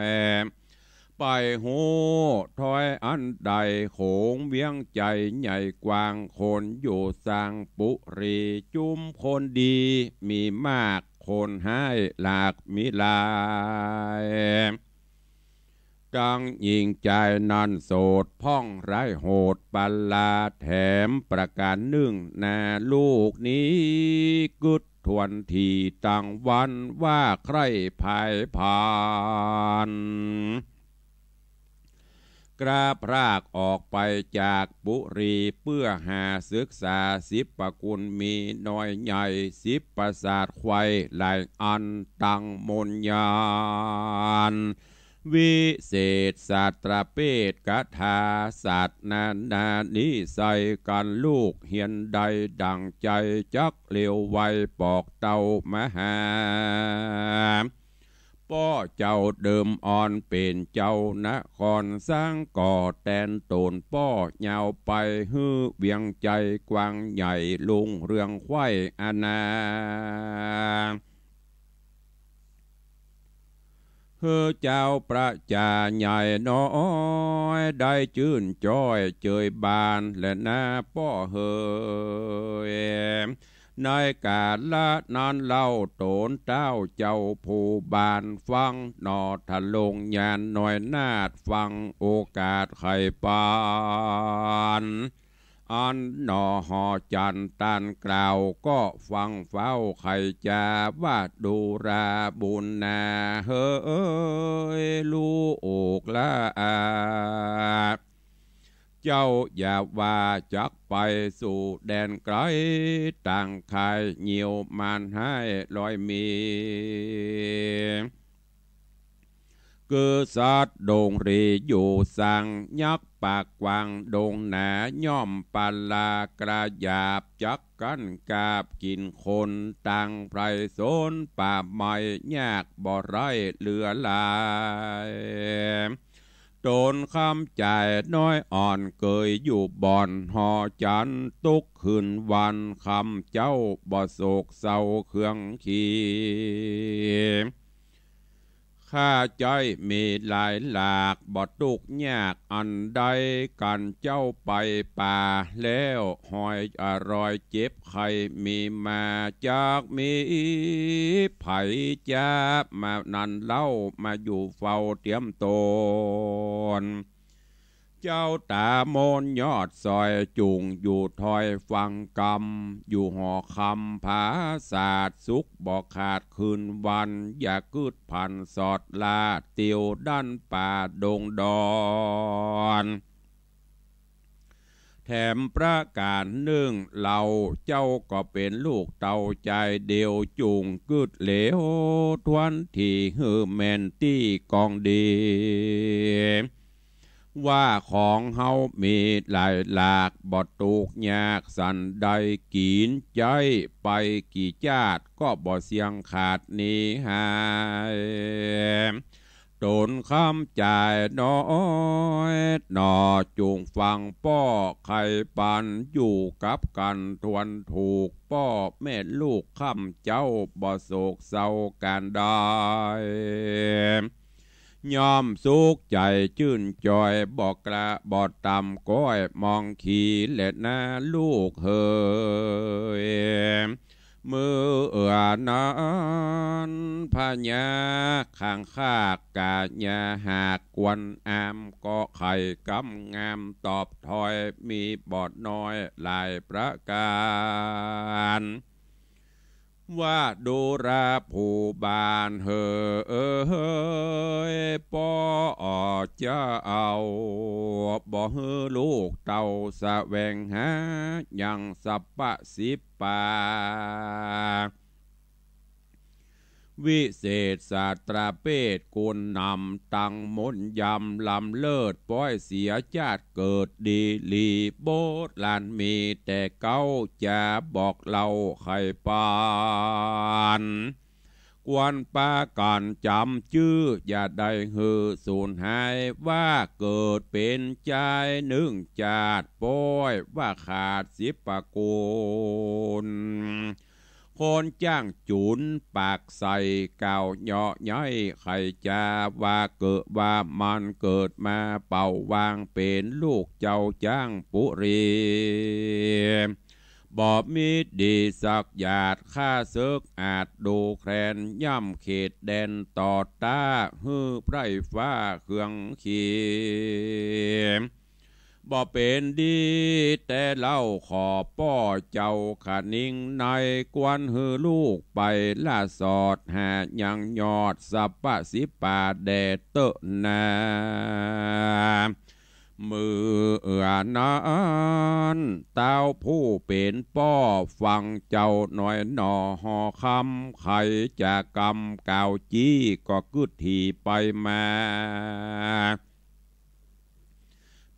ย ไปฮู้ถ้อยอันใด โขงเวียงใจ๋ใหญ่กว้าง คนอยู่สร้างปุรีจุมคนดีมีมาก คนฮ้ายหลากมีหลาย ตังญิงจายนั้นโสด พ่องร้ายโหดปลา แถมประก๋านนึ่งนา ลูกนี้กึ๊ดถ้วนทีตังวัน ว่าใคร่ผายผาน กล้าพรากออกไปจากปุรี เปื้อหาศึกษาศิลปะกุลมีน้อยใหญ่ ศิลปศาสตร์ไขว้หลายอันตังมนต์ญาณ วิเศษศาสตราเภทคาถาศาสตร์นานานิไสย กั๋นลูกเฮียนได้ดั่งใจ๋ จักเร็วไวปอกเต้ามหา ป้อเจ้าเดิมอ่อนเป๋นเจ้านคร สร้างก่อแตนต๋นป้อยาวไป หื้อเวียงใจ๋กว้างใหญ่ รุ่งเรืองไขว้อาณา หื้อเจ้าประจาใหญ่น้อย ได้จื้นจ้อยเจยบานแลนาป้อเหย ในกาละนั้นเล่าต๋นเต้าเจ้าผู้บาน ฟังหน่อทะลงญาณน้อยนาฏ ฟังโอกาสไขปาน อันหน่อหอจันตันกล่าว ก็ฟังเฝ้าไขจาว่า ดูราบุญนาเหย ลูกหลา เจ้าอย่าว่าจักไปสู่แดนไก๋ ต่างค่ายเยี่ยวมารฮ้ายลอยมี คือสัตว์ดงรีอยู่สัง ยักษ์ปากกว้างดงหนา ย่อมปลากระหยาบ จักกั๋นกาบกิ๋นคน ต่างไพร่สนป่าไม้ ยากบ่ไร้เหลือหลาย ต๋นคำจ่ายน้อยอ่อนเกยอยู่บ่อนหอจันทร์ ตุ๊กคืนวันคำเจ้าบ่โศกเศร้าเคืองขี ข้าใจ๊มีหลายหลาก บ่ตุ๊กยากอันใด กั๋นเจ้าไปป่าแล้ว หอยอร่อยเจ็บไข้มีมา จักมีใผจะมานั้นเล่า มาอยู่เฝ้าเตียมต๋น เจ้าต๋ามนยอดสอย จุ่งอยู่ถ้อยฟังกำ อยู่หอคำผาสาท สุขบ่ขาดคืนวัน อย่ากึ๊ดผันสอดลาด เตียวดั้นป่าดงดอน แถมประก๋านนึ่ง เฮาเจ้าก็เป๋นลูกเต้าจายเดี่ยว จุ่งกึ๊ดเหลียวทวนถี่ หื้อแม่นตี้กองดี ว่าของเฮามีหลายหลาก บ่ตุ๊กยากสันใด กิ๋นใจ๊ไปกี่จาติ ก็บ่เสี้ยงขาดหนีหาย ต๋นคำจ่ายน้อยหน่อ จุ่งฟังป้อใค่ปัน อยู่กับกั๋นทวนถูก ป้อแม่ลูกคำเจ้า บ่โศกเศร้าก๋านใด ย่อมสุขใจ๋จื้นจอย บ่กล้าบ่ต่ำก้อยมองขีแลนาลูกเหย เมื่อเอื้อนั้นพญาข้างคากกะยาหากกวนอาม ก็ไขกำงามตอบถ้อย มีบ่น้อยหลายประก๋าน ว่าดูราผู้บ้านเหย ป้อจะเอา บ่หื้อลูกเต้าแสวงหา ยังสัปปะสิปปา วิเศษสาตราเปตกุณนำ ตังมนต์ยำล้ำเลิศ ป้อยเสียจาติเกิดดีหลี โบราณมีแต่เก๊า จะบอกเล่าไขปัน ควรปากั๋นจ๋ำจื้อ อย่าได้หื้อสูญหาย ว่าเกิดเป๋นจายนึ่งจาติ ป้อยว่าขาดสิปปะกุณ คนจ้างจุ๋นปากใส่ กล่าวเยาะเย้ยไขจ๋า ว่าเกิดว่ามันเกิดมา เป่าว่างเป๋นลูกเจ้าจ้างปุรี บ่มีดีสักหยาด ข้าเสิกอาจดูแคลน ย่ำเขตแดนต่อต้า หื้อไพร่ฟ้าเคืองขี บ่เป๋นดีแต่เล่า ขอป้อเจ้าคะนิงใน ควรหื้อลูกไปล่าสอด หายังยอดสัปปะสิปปาแด่เต๊อะนา เมื่อนั้น ต้าวผู้เป๋นป้อฟังเจ้าน้อยหน่อหอคำ ไขจากกำกล่าวจี้ ก็กึ๊ดถี่ไปมา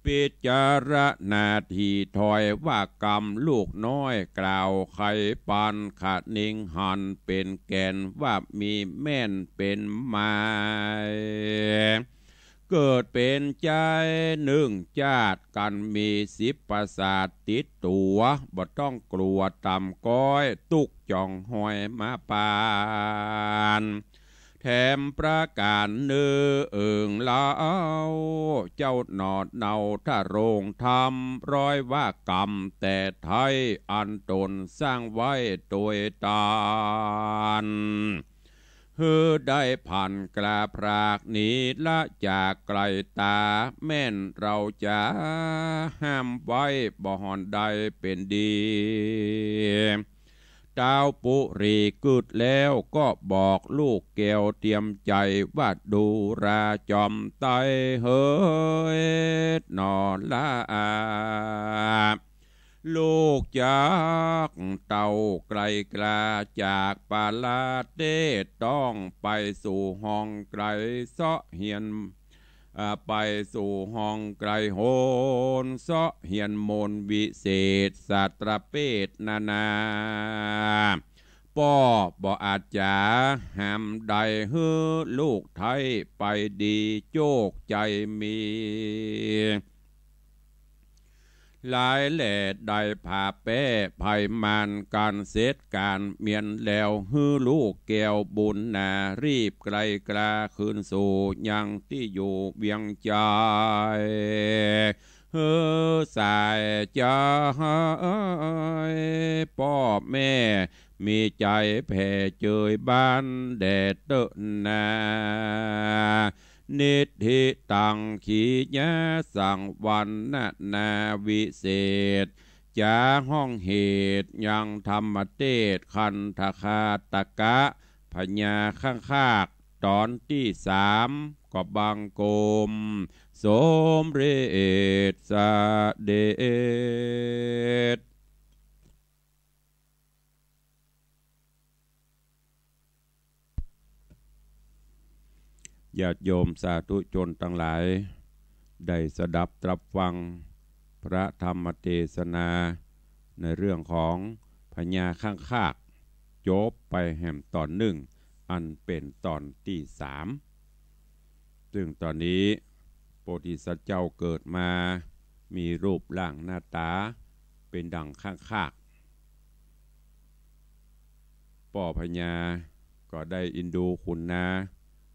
ปิจารณาถี่ถ้อยว่ากำ ลูกน้อยกล่าวไขปัน คะนิงหันเป๋นแก่น ว่ามีแม่นเป๋นไม้ เกิดเป๋นจายนึ่งจาติ กั๋นมีสิบประสาทติดตั๋ว บ่ต้องกลัวต่ำก้อย ตุ๊กจ่องหอยมาปาน แถมประก๋านนึ่งเล่า เจ้าหน่อเนาถ้าโรงธรรม ร้อยว่ากำแต่ไท้ อันต๋นสร้างไว้โตยตาน หื้อได้ผันกล้าพรากหนีละจากไกลต๋า แม่นเฮาจะห้ามไว้บ่ห่อนได้เป๋นดี ต้าวปุรีกึ๊ดแล้วก็บอกลูกแก้วเตียมใจ๋ ว่าดูราจอมไตรเหย หน่อละอา ลูกจักเต้าไกลกล้าจากปาลาเตศ ต้องไปสู่ห้องไกลเซาะเฮียน อ่า ไปสู่ห้องไกลโหน เซาะเฮียนมนต์วิเศษสาตราเปตนานา ป ป้อบ่อาจจะหามได้หื้อลูกไท้ไปดี โจ๊กใจ๋มี หลายแลได้ผ่าแป๊ไพมาน ก๋านเสร็จก๋านเมียนแล้ว หื้อลูกแก้วบุญนา รีบไกลกล้าคืนสู่ยังตี้อยู่เวียงใจ๋ หื้อสายใจ๋ ป้อแม่มีใจ๋แผ่เจยบ้านแด่เต๊อะนา นิทธิตัง ขีณาสัง วรรณนาวิเศษ จ๋าฮ้องเหตุยังธรรมเตสน์ คันธคาตกะ พญาข้างคาก ต๋อนตี้สาม ก็บังคมสมเร็จเสด็จ ญาติโยมสาธุชนตังหลาย ได้สดับตรับฟังพระธรรมเตสนา ในเรื่องของพญาข้างคาก จบไปแหมต๋อนนึ่ง อันเป๋นต๋อนตี้สาม ซึ่งต๋อนนี้โพธิสัตว์เจ้าเกิดมา มีรูปร่างหน้าต๋าเป๋นดังข้างคาก ป้อพญาก็ได้อินดูขุนนา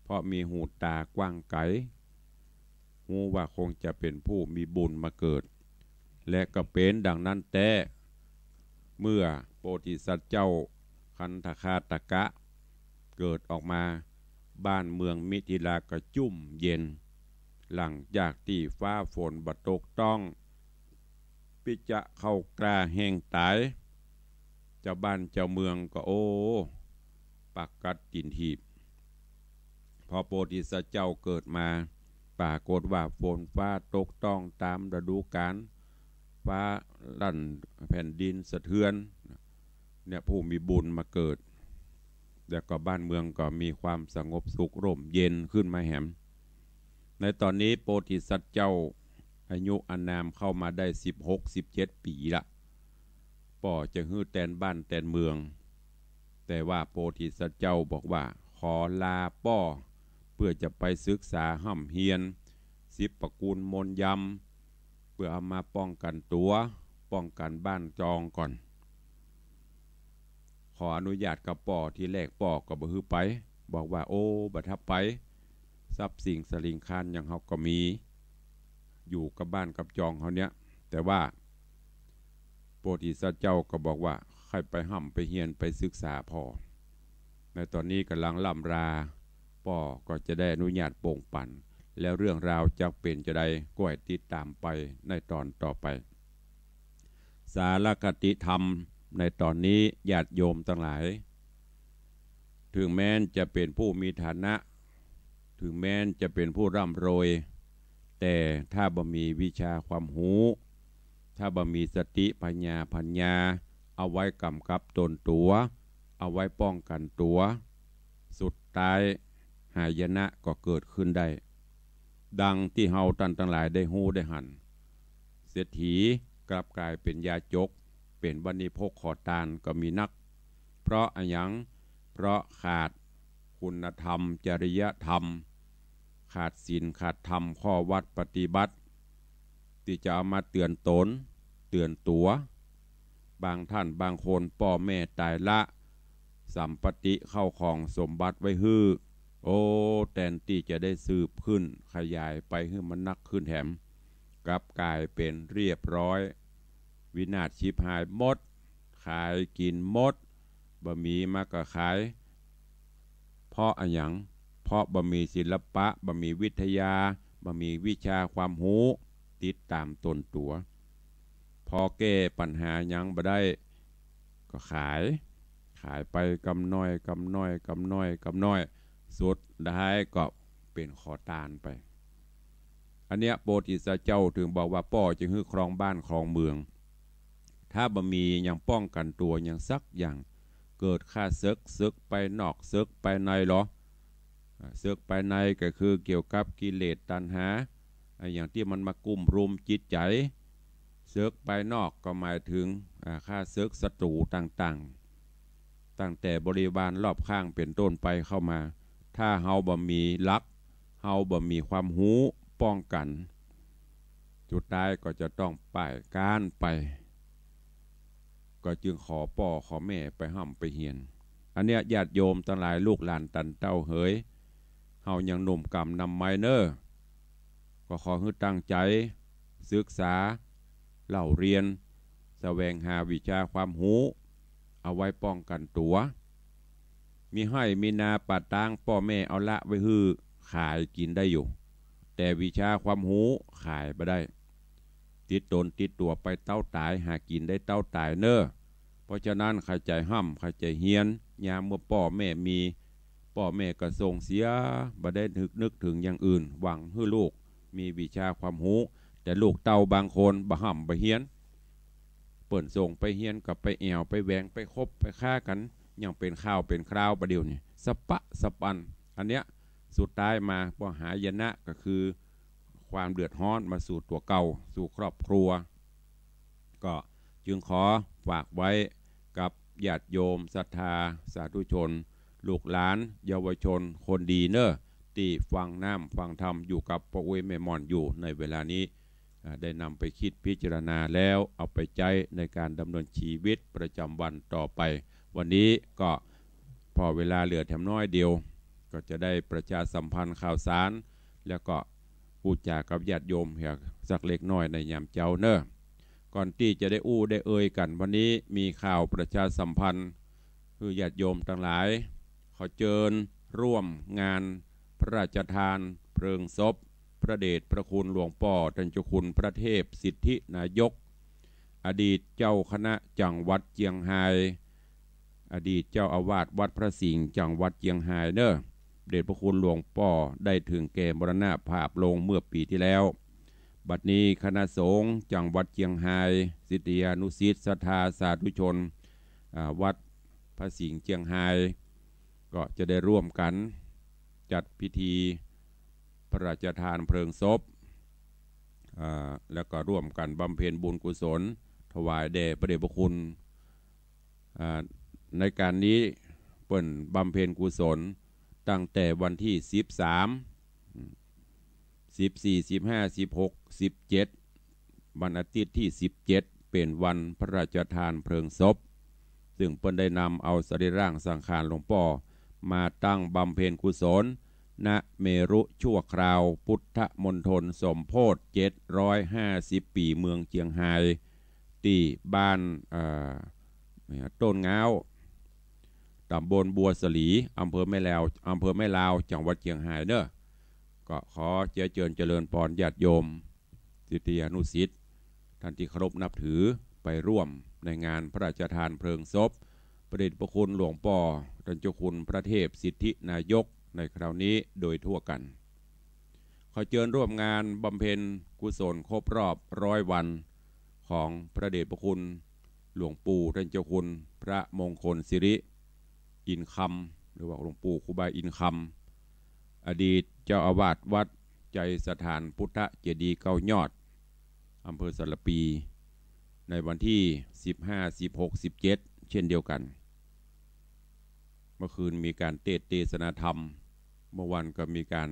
เพราะมีหูต๋ากว้างไก๋ ฮู้ว่าคงจะเป๋นผู้มีบุญมาเกิด และก็เป๋นดังนั้นแต๊ เมื่อโพธิสัตว์เจ้าคันธคาตกะเกิดออกมา บ้านเมืองมิถิลาก็จุ่มเย็น หลังจากตี้ฟ้าฝนบ่ตกต้อง ปิจะเข้ากล้าแห้งต๋าย เจ้าบ้านเจ้าเมืองก็ โอ้ ปากกัดตี๋นถีบ พอโพธิสัตว์เจ้าเกิดมา ปรากฏว่าฝนฟ้าตกต้องต๋ามฤดูกาล ฟ้าลั่นแผ่นดินสะเทือน เนี่ย ผู้มีบุญมาเกิด แล้วก็บ้านเมืองก็มีความสงบสุขร่มเย็นขึ้นมาแหม ในต๋อนนี้โพธิสัตว์เจ้าอายุอานามเข้ามาได้สิบหก สิบเจ็ดปี๋ละ ป้อจะหื้อแตนบ้านแตนเมือง แต่ว่าโพธิสัตว์เจ้าบอกว่า ขอลาป้อ เปื้อจะไปศึกษาฮ่ำเฮียน สิบประกูลมนต์ยำ เปื้อเอามาป้องกั๋นตั๋ว ป้องกั๋นบ้านจองก่อน ขออนุญาตกับป้อ ทีแรกป้อก็บ่หื้อไป บอกว่า โอ้ บ่ถ้าไป ทรัพย์สินสะหลิงคารหยังเฮาก็มี อยู่กับบ้านกับจองเฮาเนี่ย แต่ว่าโพธิสัตว์เจ้าก็บอกว่า ใค่ไปฮ่ำไปเฮียนไปศึกษาผ่อ ในต๋อนนี้ก่ำลังล่ำลา ป้อก็จะได้อนุญาตปงปั๋น แล้วเรื่องราวจะเป๋นจาใด ก็ให้ติดต๋ามไปในต๋อนต่อไป สารคติธรรมในต๋อนนี้ ญาติโยมตังหลาย ถึงแม้นจะเป๋นผู้มีฐานะ ถึงแม้นจะเป๋นผู้ร่ำรวย แต่ถ้าบ่มีวิชาความฮู้ ถ้าบ่มีสติปัญญา ปัญญาเอาไว้ก๋ำกับตนตั๋ว เอาไว้ป้องกั๋นตั๋ว สุดท้ายหายนะก็เกิดขึ้นได้ ดังตี้เฮาต้านตังหลายได้ฮู้ได้หัน เศรษฐีกลับก๋ายเป๋นยาจก เป๋นวานิพกขอตานก็มีนัก เพราะอะหยัง เพราะขาดคุณธรรม จริยธรรม ขาดศีล ขาดธรรม ข้อวัตรปฏิบัติ ตี้จะเอามาเตื๋อนต๋น เตื๋อนตั๋ว บางต้านบางคนป้อแม่ต๋ายละ สัมปติเข้าของสมบัติไว้หื้อ โอ้ แตนตี้จะได้สืบขึ้นขยายไปหื้อมันนักขึ้นแหม กลับก๋ายเป๋นเรียบร้อย วินาศฉิบหายหมด ขายกิ๋นหมด บ่มีมาก็ขาย เพราะอะหยัง เพราะบ่มีศิลปะ บ่มีวิทยา บ่มีวิชาความฮู้ ติดต๋ามตนตั๋ว พอแก้ปัญหาหยังบ่ได้ ก็ขาย ขายไปกำน้อย กำน้อย กำน้อย กำน้อย สุดท้ายก็เป๋นขอตานไป อันเนี้ยโพธิสัตว์เจ้าถึงบอกว่าป้อจะหื้อครองบ้านครองเมือง ถ้าบ่มีหยังป้องกั๋นตั๋วหยังสักอย่าง เกิดข้าศึก ศึกภายนอก ศึกภายในลอ อ่า ศึกภายในก็คือเกี่ยวกับกิเลสตัณหา อ่า อย่างตี้มันมากุ้มรุมจิตใจ๋ ศึกภายนอกก็หมายถึง อ่า ข้าศึกศัตรูต่าง ตั้งแต่บริวารรอบข้างเป๋นต้นไปเข้ามา ถ้าเฮาบ่มีหลัก เฮาบ่มีความฮู้ป้องกั๋น สุดท้ายก็จะต้องป้ายก๊านไป ก็จึงขอป้อขอแม่ไปฮ่ำไปเฮียน อันเนี้ยญาติโยมตังหลายลูกหลานตันเต้าเหย เฮายังหนุ่มก่ำนำไมเน่อ ก็ขอหื้อตั้งใจ๋ศึกษา เล่าเรียน แสวงหาวิชาความฮู้ เอาไว้ป้องกั๋นตั๋ว มีไฮ่มีนาป่าตางป้อแม่เอาละไว้หื้อขายกิ๋นได้อยู่ แต่วิชาความฮู้ขายบ่ได้ ติดต๋นติดตั๋วไปเต้าต๋าย หากิ๋นได้เต้าต๋ายเน่อ เพราะฉะนั้นใค่ใจ๋ฮ่ำใค่ใจ๋เฮียน ยามเมื่อป้อแม่มี ป้อแม่ก็ส่งเสีย บ่ได้นึก นึกเถิงอย่างอื่น หวังหื้อลูกมีวิชาความฮู้ แต่ลูกเต้าบางคนบ่ฮ่ำบ่เฮียน เปิ้นส่งไปเฮียนก็ไปแอ่วไปแหวงไปคบไปค้ากั๋น ยังเป๋นข่าวเป๋นคราวบ่าเดี่ยวนี้ สะปะสะปัน อันเนี้ยสุดท้ายมาก็หายนะ ก็คือความเดือดฮ้อนมาสู่ตั๋วเก่า สู่ครอบครัว ก็จึงขอฝากไว้กับญาติโยมศรัทธาสาธุชน ลูกหลานเยาวชนคนดีเน่อ ตี้ฟังน้ำฟังธรรมอยู่กับป้ออุ๊ยแม่หม่อนอยู่ในเวลานี้ อ่า ได้นำไปคิดพิจารณาแล้วเอาไปใจ๊ในก๋านดำเนินชีวิตประจ๋ำวันต่อไป วันนี้ก็พอเวลาเหลือแถมน้อยเดียว ก็จะได้ประชาสัมพันธ์ข่าวสาร แล้วก็อู้จ๋ากับญาติโยมเหียสักเล็กน้อยในยามเจ๊าเน่อ ก่อนตี้จะได้อู้ได้เอ่ยกั๋น วันนี้มีข่าวประชาสัมพันธ์ คือญาติโยมตังหลาย ขอเจิญร่วมงานพระราชทานเพลิงศพ พระเดชพระคุณหลวงป้อต้านเจ้าคุณพระเทพสิทธินายก อดีตเจ้าคณะจังหวัดเจียงฮาย อดีตเจ้าอาวาสวัดพระสิงห์จังหวัดเจียงฮายเน่อ เดชพระคุณหลวงป้อได้ถึงแก่มรณภาพลงเมื่อปี๋ตี้แล้ว บัดนี้คณะสงฆ์จังหวัดเจียงฮาย ศิษยานุศิษย์ ศรัทธาสาธุชน อ่า วัดพระสิงห์เจียงฮาย ก็จะได้ร่วมกั๋นจัดพิธีพระราชทานเพลิงศพ อ่า แล้วก็ร่วมกั๋นบำเพ็ญบุญกุศล ถวายแด่พระเดชพระคุณ อ่า ในก๋านนี้เปิ้นบำเพ็ญกุศลตั้งแต่วันตี้สิบสาม สิบสี่ สิบห้า สิบหก สิบเจ็ด วันอาทิตย์ตี้สิบเจ็ด เป๋นวันพระราชทานเพลิงศพ ซึ่งเปิ้นได้นำเอาสรีร่างสังขารหลวงป้อมาตั้งบำเพ็ญกุศล ณ เมรุชั่วคราวพุทธมณฑลสมโพธิเจ็ดร้อยห้าสิบปี๋เมืองเจียงฮาย ตี้บ้าน เอ่อ ต้นง้าว ต๋ำบลบัวสลี อำเภอแม่ลาว อำเภอแม่ลาว จังหวัดเจียงฮายเน่อ ก็ขอเจื้อเจิญเจริญปอนญาติโยม ศิษยานุศิษย์ ท่านตี้เคารพนับถือ ไปร่วมในงานพระราชทานเพลิงศพ พระเดชพระคุณหลวงป้อต้านเจ้าคุณพระเทพสิทธินายกในคราวนี้โดยทั่วกั๋น ขอเจิญร่วมงานบำเพ็ญกุศลครบรอบร้อยวัน ของพระเดชพระคุณหลวงปู่ต้านเจ้าคุณพระมงคลสิริ อินคำ หรือว่าหลวงปู่ครูบาอินคำ อดีตเจ้าอาวาสวัดไชยสถานพุทธเจดีย์เก้ายอด อำเภอสารภี ในวันตี้สิบห้า สิบหก สิบเจ็ด เช่นเดียวกั๋น เมื่อคืนมีก๋านเตสน์เตสนาธรรม เมื่อวานก็มีก๋าน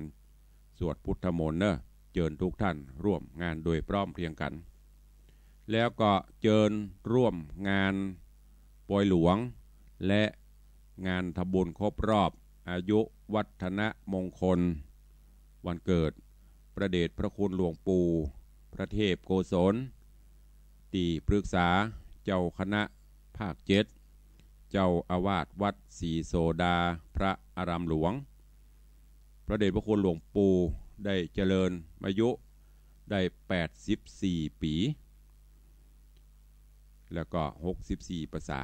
สวดพุทธมนต์เน่อ เจิญทุกท่านร่วมงานโดยพร้อมเพรียงกั๋น แล้วก็เจิญร่วมงานปอยหลวง และงานทำบุญครบรอบอายุวัฒนมงคล วันเกิดพระเดชพระคุณหลวงปู่พระเทพโกศล ตี้ปรึกษาเจ้าคณะภาคเจ็ด เจ้าอาวาสวัดศรีโสดาพระอารามหลวง พระเดชพระคุณหลวงปู่ได้เจริญอายุได้แปดสิบสี่ปี๋ แล้วก็หกสิบสี่พรรษา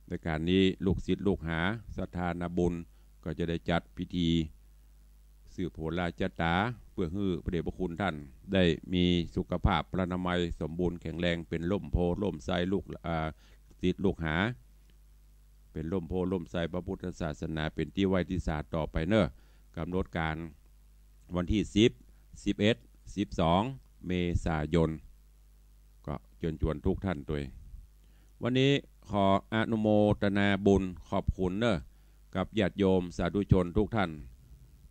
ในก๋านนี้ลูกศิษย์ลูกหาศรัทธานาบุญก็จะได้จัดพิธี สืบโหราชะต๋า เปื้อหื้อพระเดชพระคุณท่านได้มีสุขภาพพลานามัยสมบูรณ์แข็งแรง เป๋นร่มโพธิ์ร่มไทรลูก อ่า ศิษย์ลูกหา เป๋นร่มโพธิ์ร่มไทรพระพุทธศาสนา เป๋นตี้ไหว้ตี้สาต่อไปเน่อ ก๋ำหนดก๋านวันตี้สิบ สิบเอ็ด สิบสอง เมษายน ก็เจิญจวนทุกท่านตวย วันนี้ ขออนุโมทนาบุญขอบคุณเนอะ กับญาติโยมสาธุชนทุกท่าน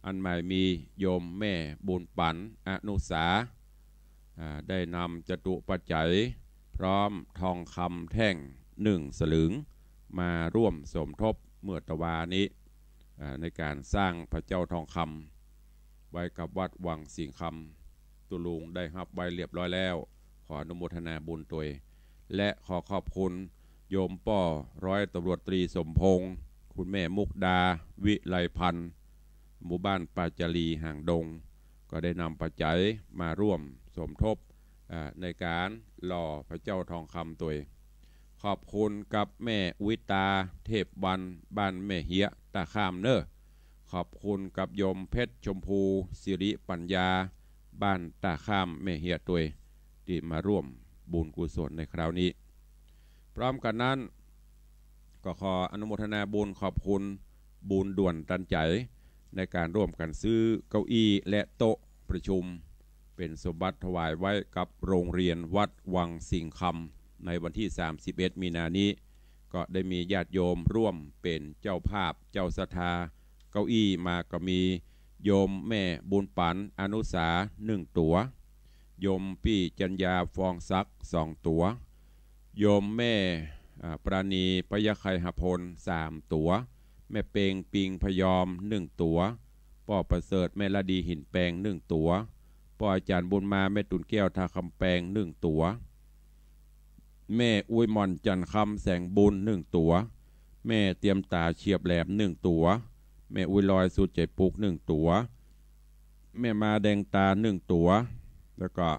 อันหมายมีโยมแม่บุญปั๋น อนุสา อ่า ได้นำจตุปัจจัยพร้อมทองคำแท่งหนึ่งสลึง มาร่วมสมทบเมื่อตะวานี้ อ่า ในก๋านสร้างพระเจ้าทองคำ ไว้กับวัดวังสิงห์คำ ตุ๊ลุงได้ฮับไว้เรียบร้อยแล้ว ขออนุโมทนาบุญตวย และขอขอบคุณโยมป้อร้อยตำรวจตรีสมพงษ์ คุณแม่มุกดา วิไลพันธ์ หมู่บ้านป่าจารีหางดง ก็ได้นำปัจจัยมาร่วมสมทบ อ่า ในก๋านหล่อพระเจ้าทองคำตวย ขอบคุณกับแม่อุยตา เทพวรรณ บ้านแม่เฮียะ ต้าข้ามเนอะ ขอบคุณกับโยมเพชรชมพู สิริปัญญา บ้านต้าข้ามแม่เฮียะตวย ตี้มาร่วมบุญกุศลในคราวนี้ พร้อมกั๋นนั้น ก็ขออนุโมทนาบุญขอบคุณบุญด่วนตันใจ๋ ในก๋านร่วมกั๋นซื้อเก้าอี้และโต๊ะประชุม เป๋นสมบัติถวายไว้กับโรงเรียนวัดวังสิงห์คำ ในวันตี้สามสิบเอ็ดมีนานี้ ก็ได้มีญาติโยมร่วมเป๋นเจ้าภาพเจ้าศรัทธา เก้าอี้มาก็มีโยมแม่บุญปั๋น อนุสา หนึ่งตั๋ว โยมปี้จัญญา ฟองศักดิ์ สองตั๋ว โยมแม่ อ่า ปราณี ปยไคหพล สามตั๋ว แม่เปง ปิงพยอม หนึ่งตั๋ว ป้อประเสริฐ แม่ละดี หินแปง หนึ่งตั๋ว ป้ออาจ๋ารย์บุญมา แม่ตุ่นแก้ว ท่าคำแปง หนึ่งตั๋ว แม่อุยหม่อน จันทร์คำ แสงบุญ หนึ่งตั๋ว แม่เตียมต๋า เฉียบแหลม หนึ่งตั๋ว แม่อุยลอย สุดใจ๋ปุก หนึ่งตั๋ว แม่มาแดงตา หนึ่งตั๋ว แล้วก็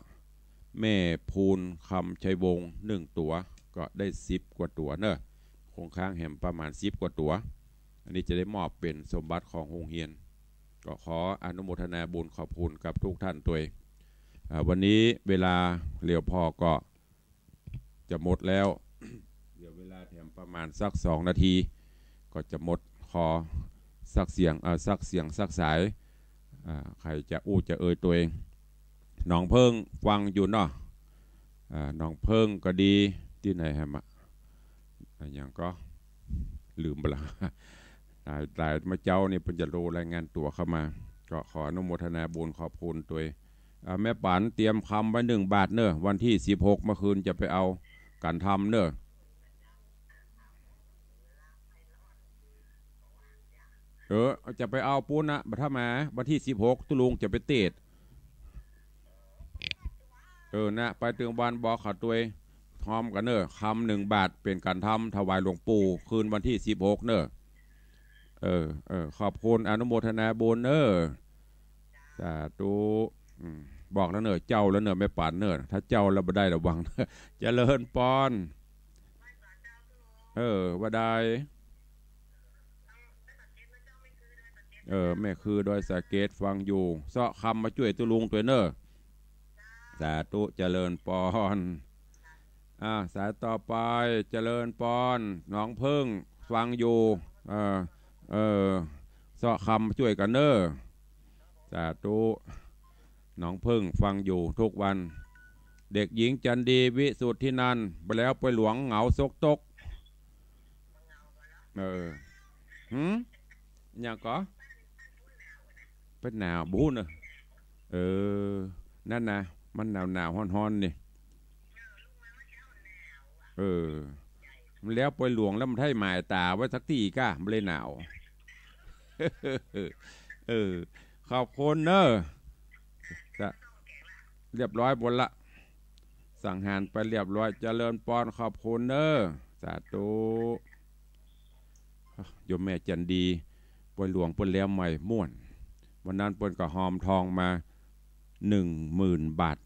แม่ภูล คำชัยวงศ์ หนึ่งตั๋ว ก็ได้สิบกว่าตั๋วเนอะ คงค้างแหมประมาณสิบกว่าตั๋ว อันนี้จะได้มอบเป๋นสมบัติของโฮงเฮียน ก็ขออนุโมทนาบุญขอบคุณกับทุกท่านตวย อ่า วันนี้เวลาเหลือผ่อก็ จะหมดแล้ว เหลือเวลาแถมประมาณสักสองนาที ก็จะหมด ขอสักเสียง เอ่อ สักเสียงสักสาย อ่า ใผจะอู้จะเอ่ยตวย หนองเพิ่งฟังอยู่เนาะ อ่า หนองเพิ่งก็ดี ตี้ไหนแหมอะ อะหยังก็ ลืมไปละ ต๋าย ต๋าย เมื่อเจ๊านี่เปิ้นจะโทรรายงานตั๋วเข้ามา ก็ขออนุโมทนาบุญขอบคุณตวย อ่า แม่ปั๋นเตรียมคำไว้หนึ่งบาทเนอะ วันตี้สิบหกเมื่อคืนจะไปเอา ก๋านทำเนอะ เออ จะไปเอาปู๊นนะ บ่าถ้ามา วันตี้สิบหกตุ๊ลุงจะไปเตศน์ เออ นะ ไปเติงวันบอกเขาตวย ฮอมกั๋นเนอะ คำหนึ่งบาทเป๋นก๋านทำถวายหลวงปู่ คืนวันตี้สิบหกเนอะ เออ เออ ขอบคุณอนุโมทนาบุญเนอะ สาธุ อืม บอกแล้วเนอะ เจ้าแล้วเนอะ แม่ปั๋นเนอะ ถ้าเจ้าแล้วบ่ได้ระวัง เจริญปอน เออ ว่าได้ เออ แม่คือดอยสะเก็ดฟังอยู่ เซาะคำมาจ้วยตุ๊ลุงตวยเนอะ สาธุ เจริญปอน อ่า สายต่อไป เจริญปอน หนองเพิ่งฟังอยู่ เออ เออ เซาะคำจ้วยกั๋นเนอะ สาธุ หนองเพิ่งฟังอยู่ทุกวัน เด็กหญิงจันดี วิสุทธินันท์ ไปแล้วไปหลวงเหงาซกตก เออ หืม หยังก่อ เปิ้นหนาว บ่ฮู้เนอะ เออ นั่นนะ มันหนาวๆ ฮ้อนๆ นี่ เออ มันแล้วปอยหลวงแล้วมันไถ่หมายต๋าไว้สักตี้ก้า บ่เลยหนาว เออ ขอบคุณเนอะ จะ เรียบร้อยหมดละ สังหารไปเรียบร้อย เจริญปอน ขอบคุณเนอะ สาธุ โยมแม่จันดี ปอยหลวงเปิ้นแล้วใหม่ม่วน วันนั้นเปิ้นก็ฮอมทองมา หนึ่งหมื่นบาท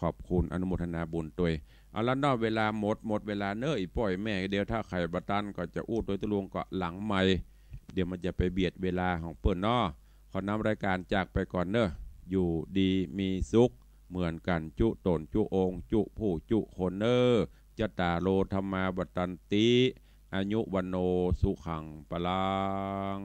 ขอบคุณอนุโมทนาบุญตวย เอาละเนาะ เวลาหมด หมดเวลาเนอะ อี่ป้ออี่แม่ เดี๋ยวถ้าใผบ่ตันก็จะอู้ตวยตุ๊ลุงก็หลังไมค์ เดี๋ยวมันจะไปเบียดเวลาของเปิ้นเนาะ ขอนำรายการจากไปก่อนเนอะ อยู่ดีมีสุขเหมือนกั๋นจุ๊ต๋นจุ๊องค์จุ๊ผู้จุ๊คนเนอะ จัตตาโร ธัมมา วัฑฒันติ อายุ วัณโณ สุขัง พลัง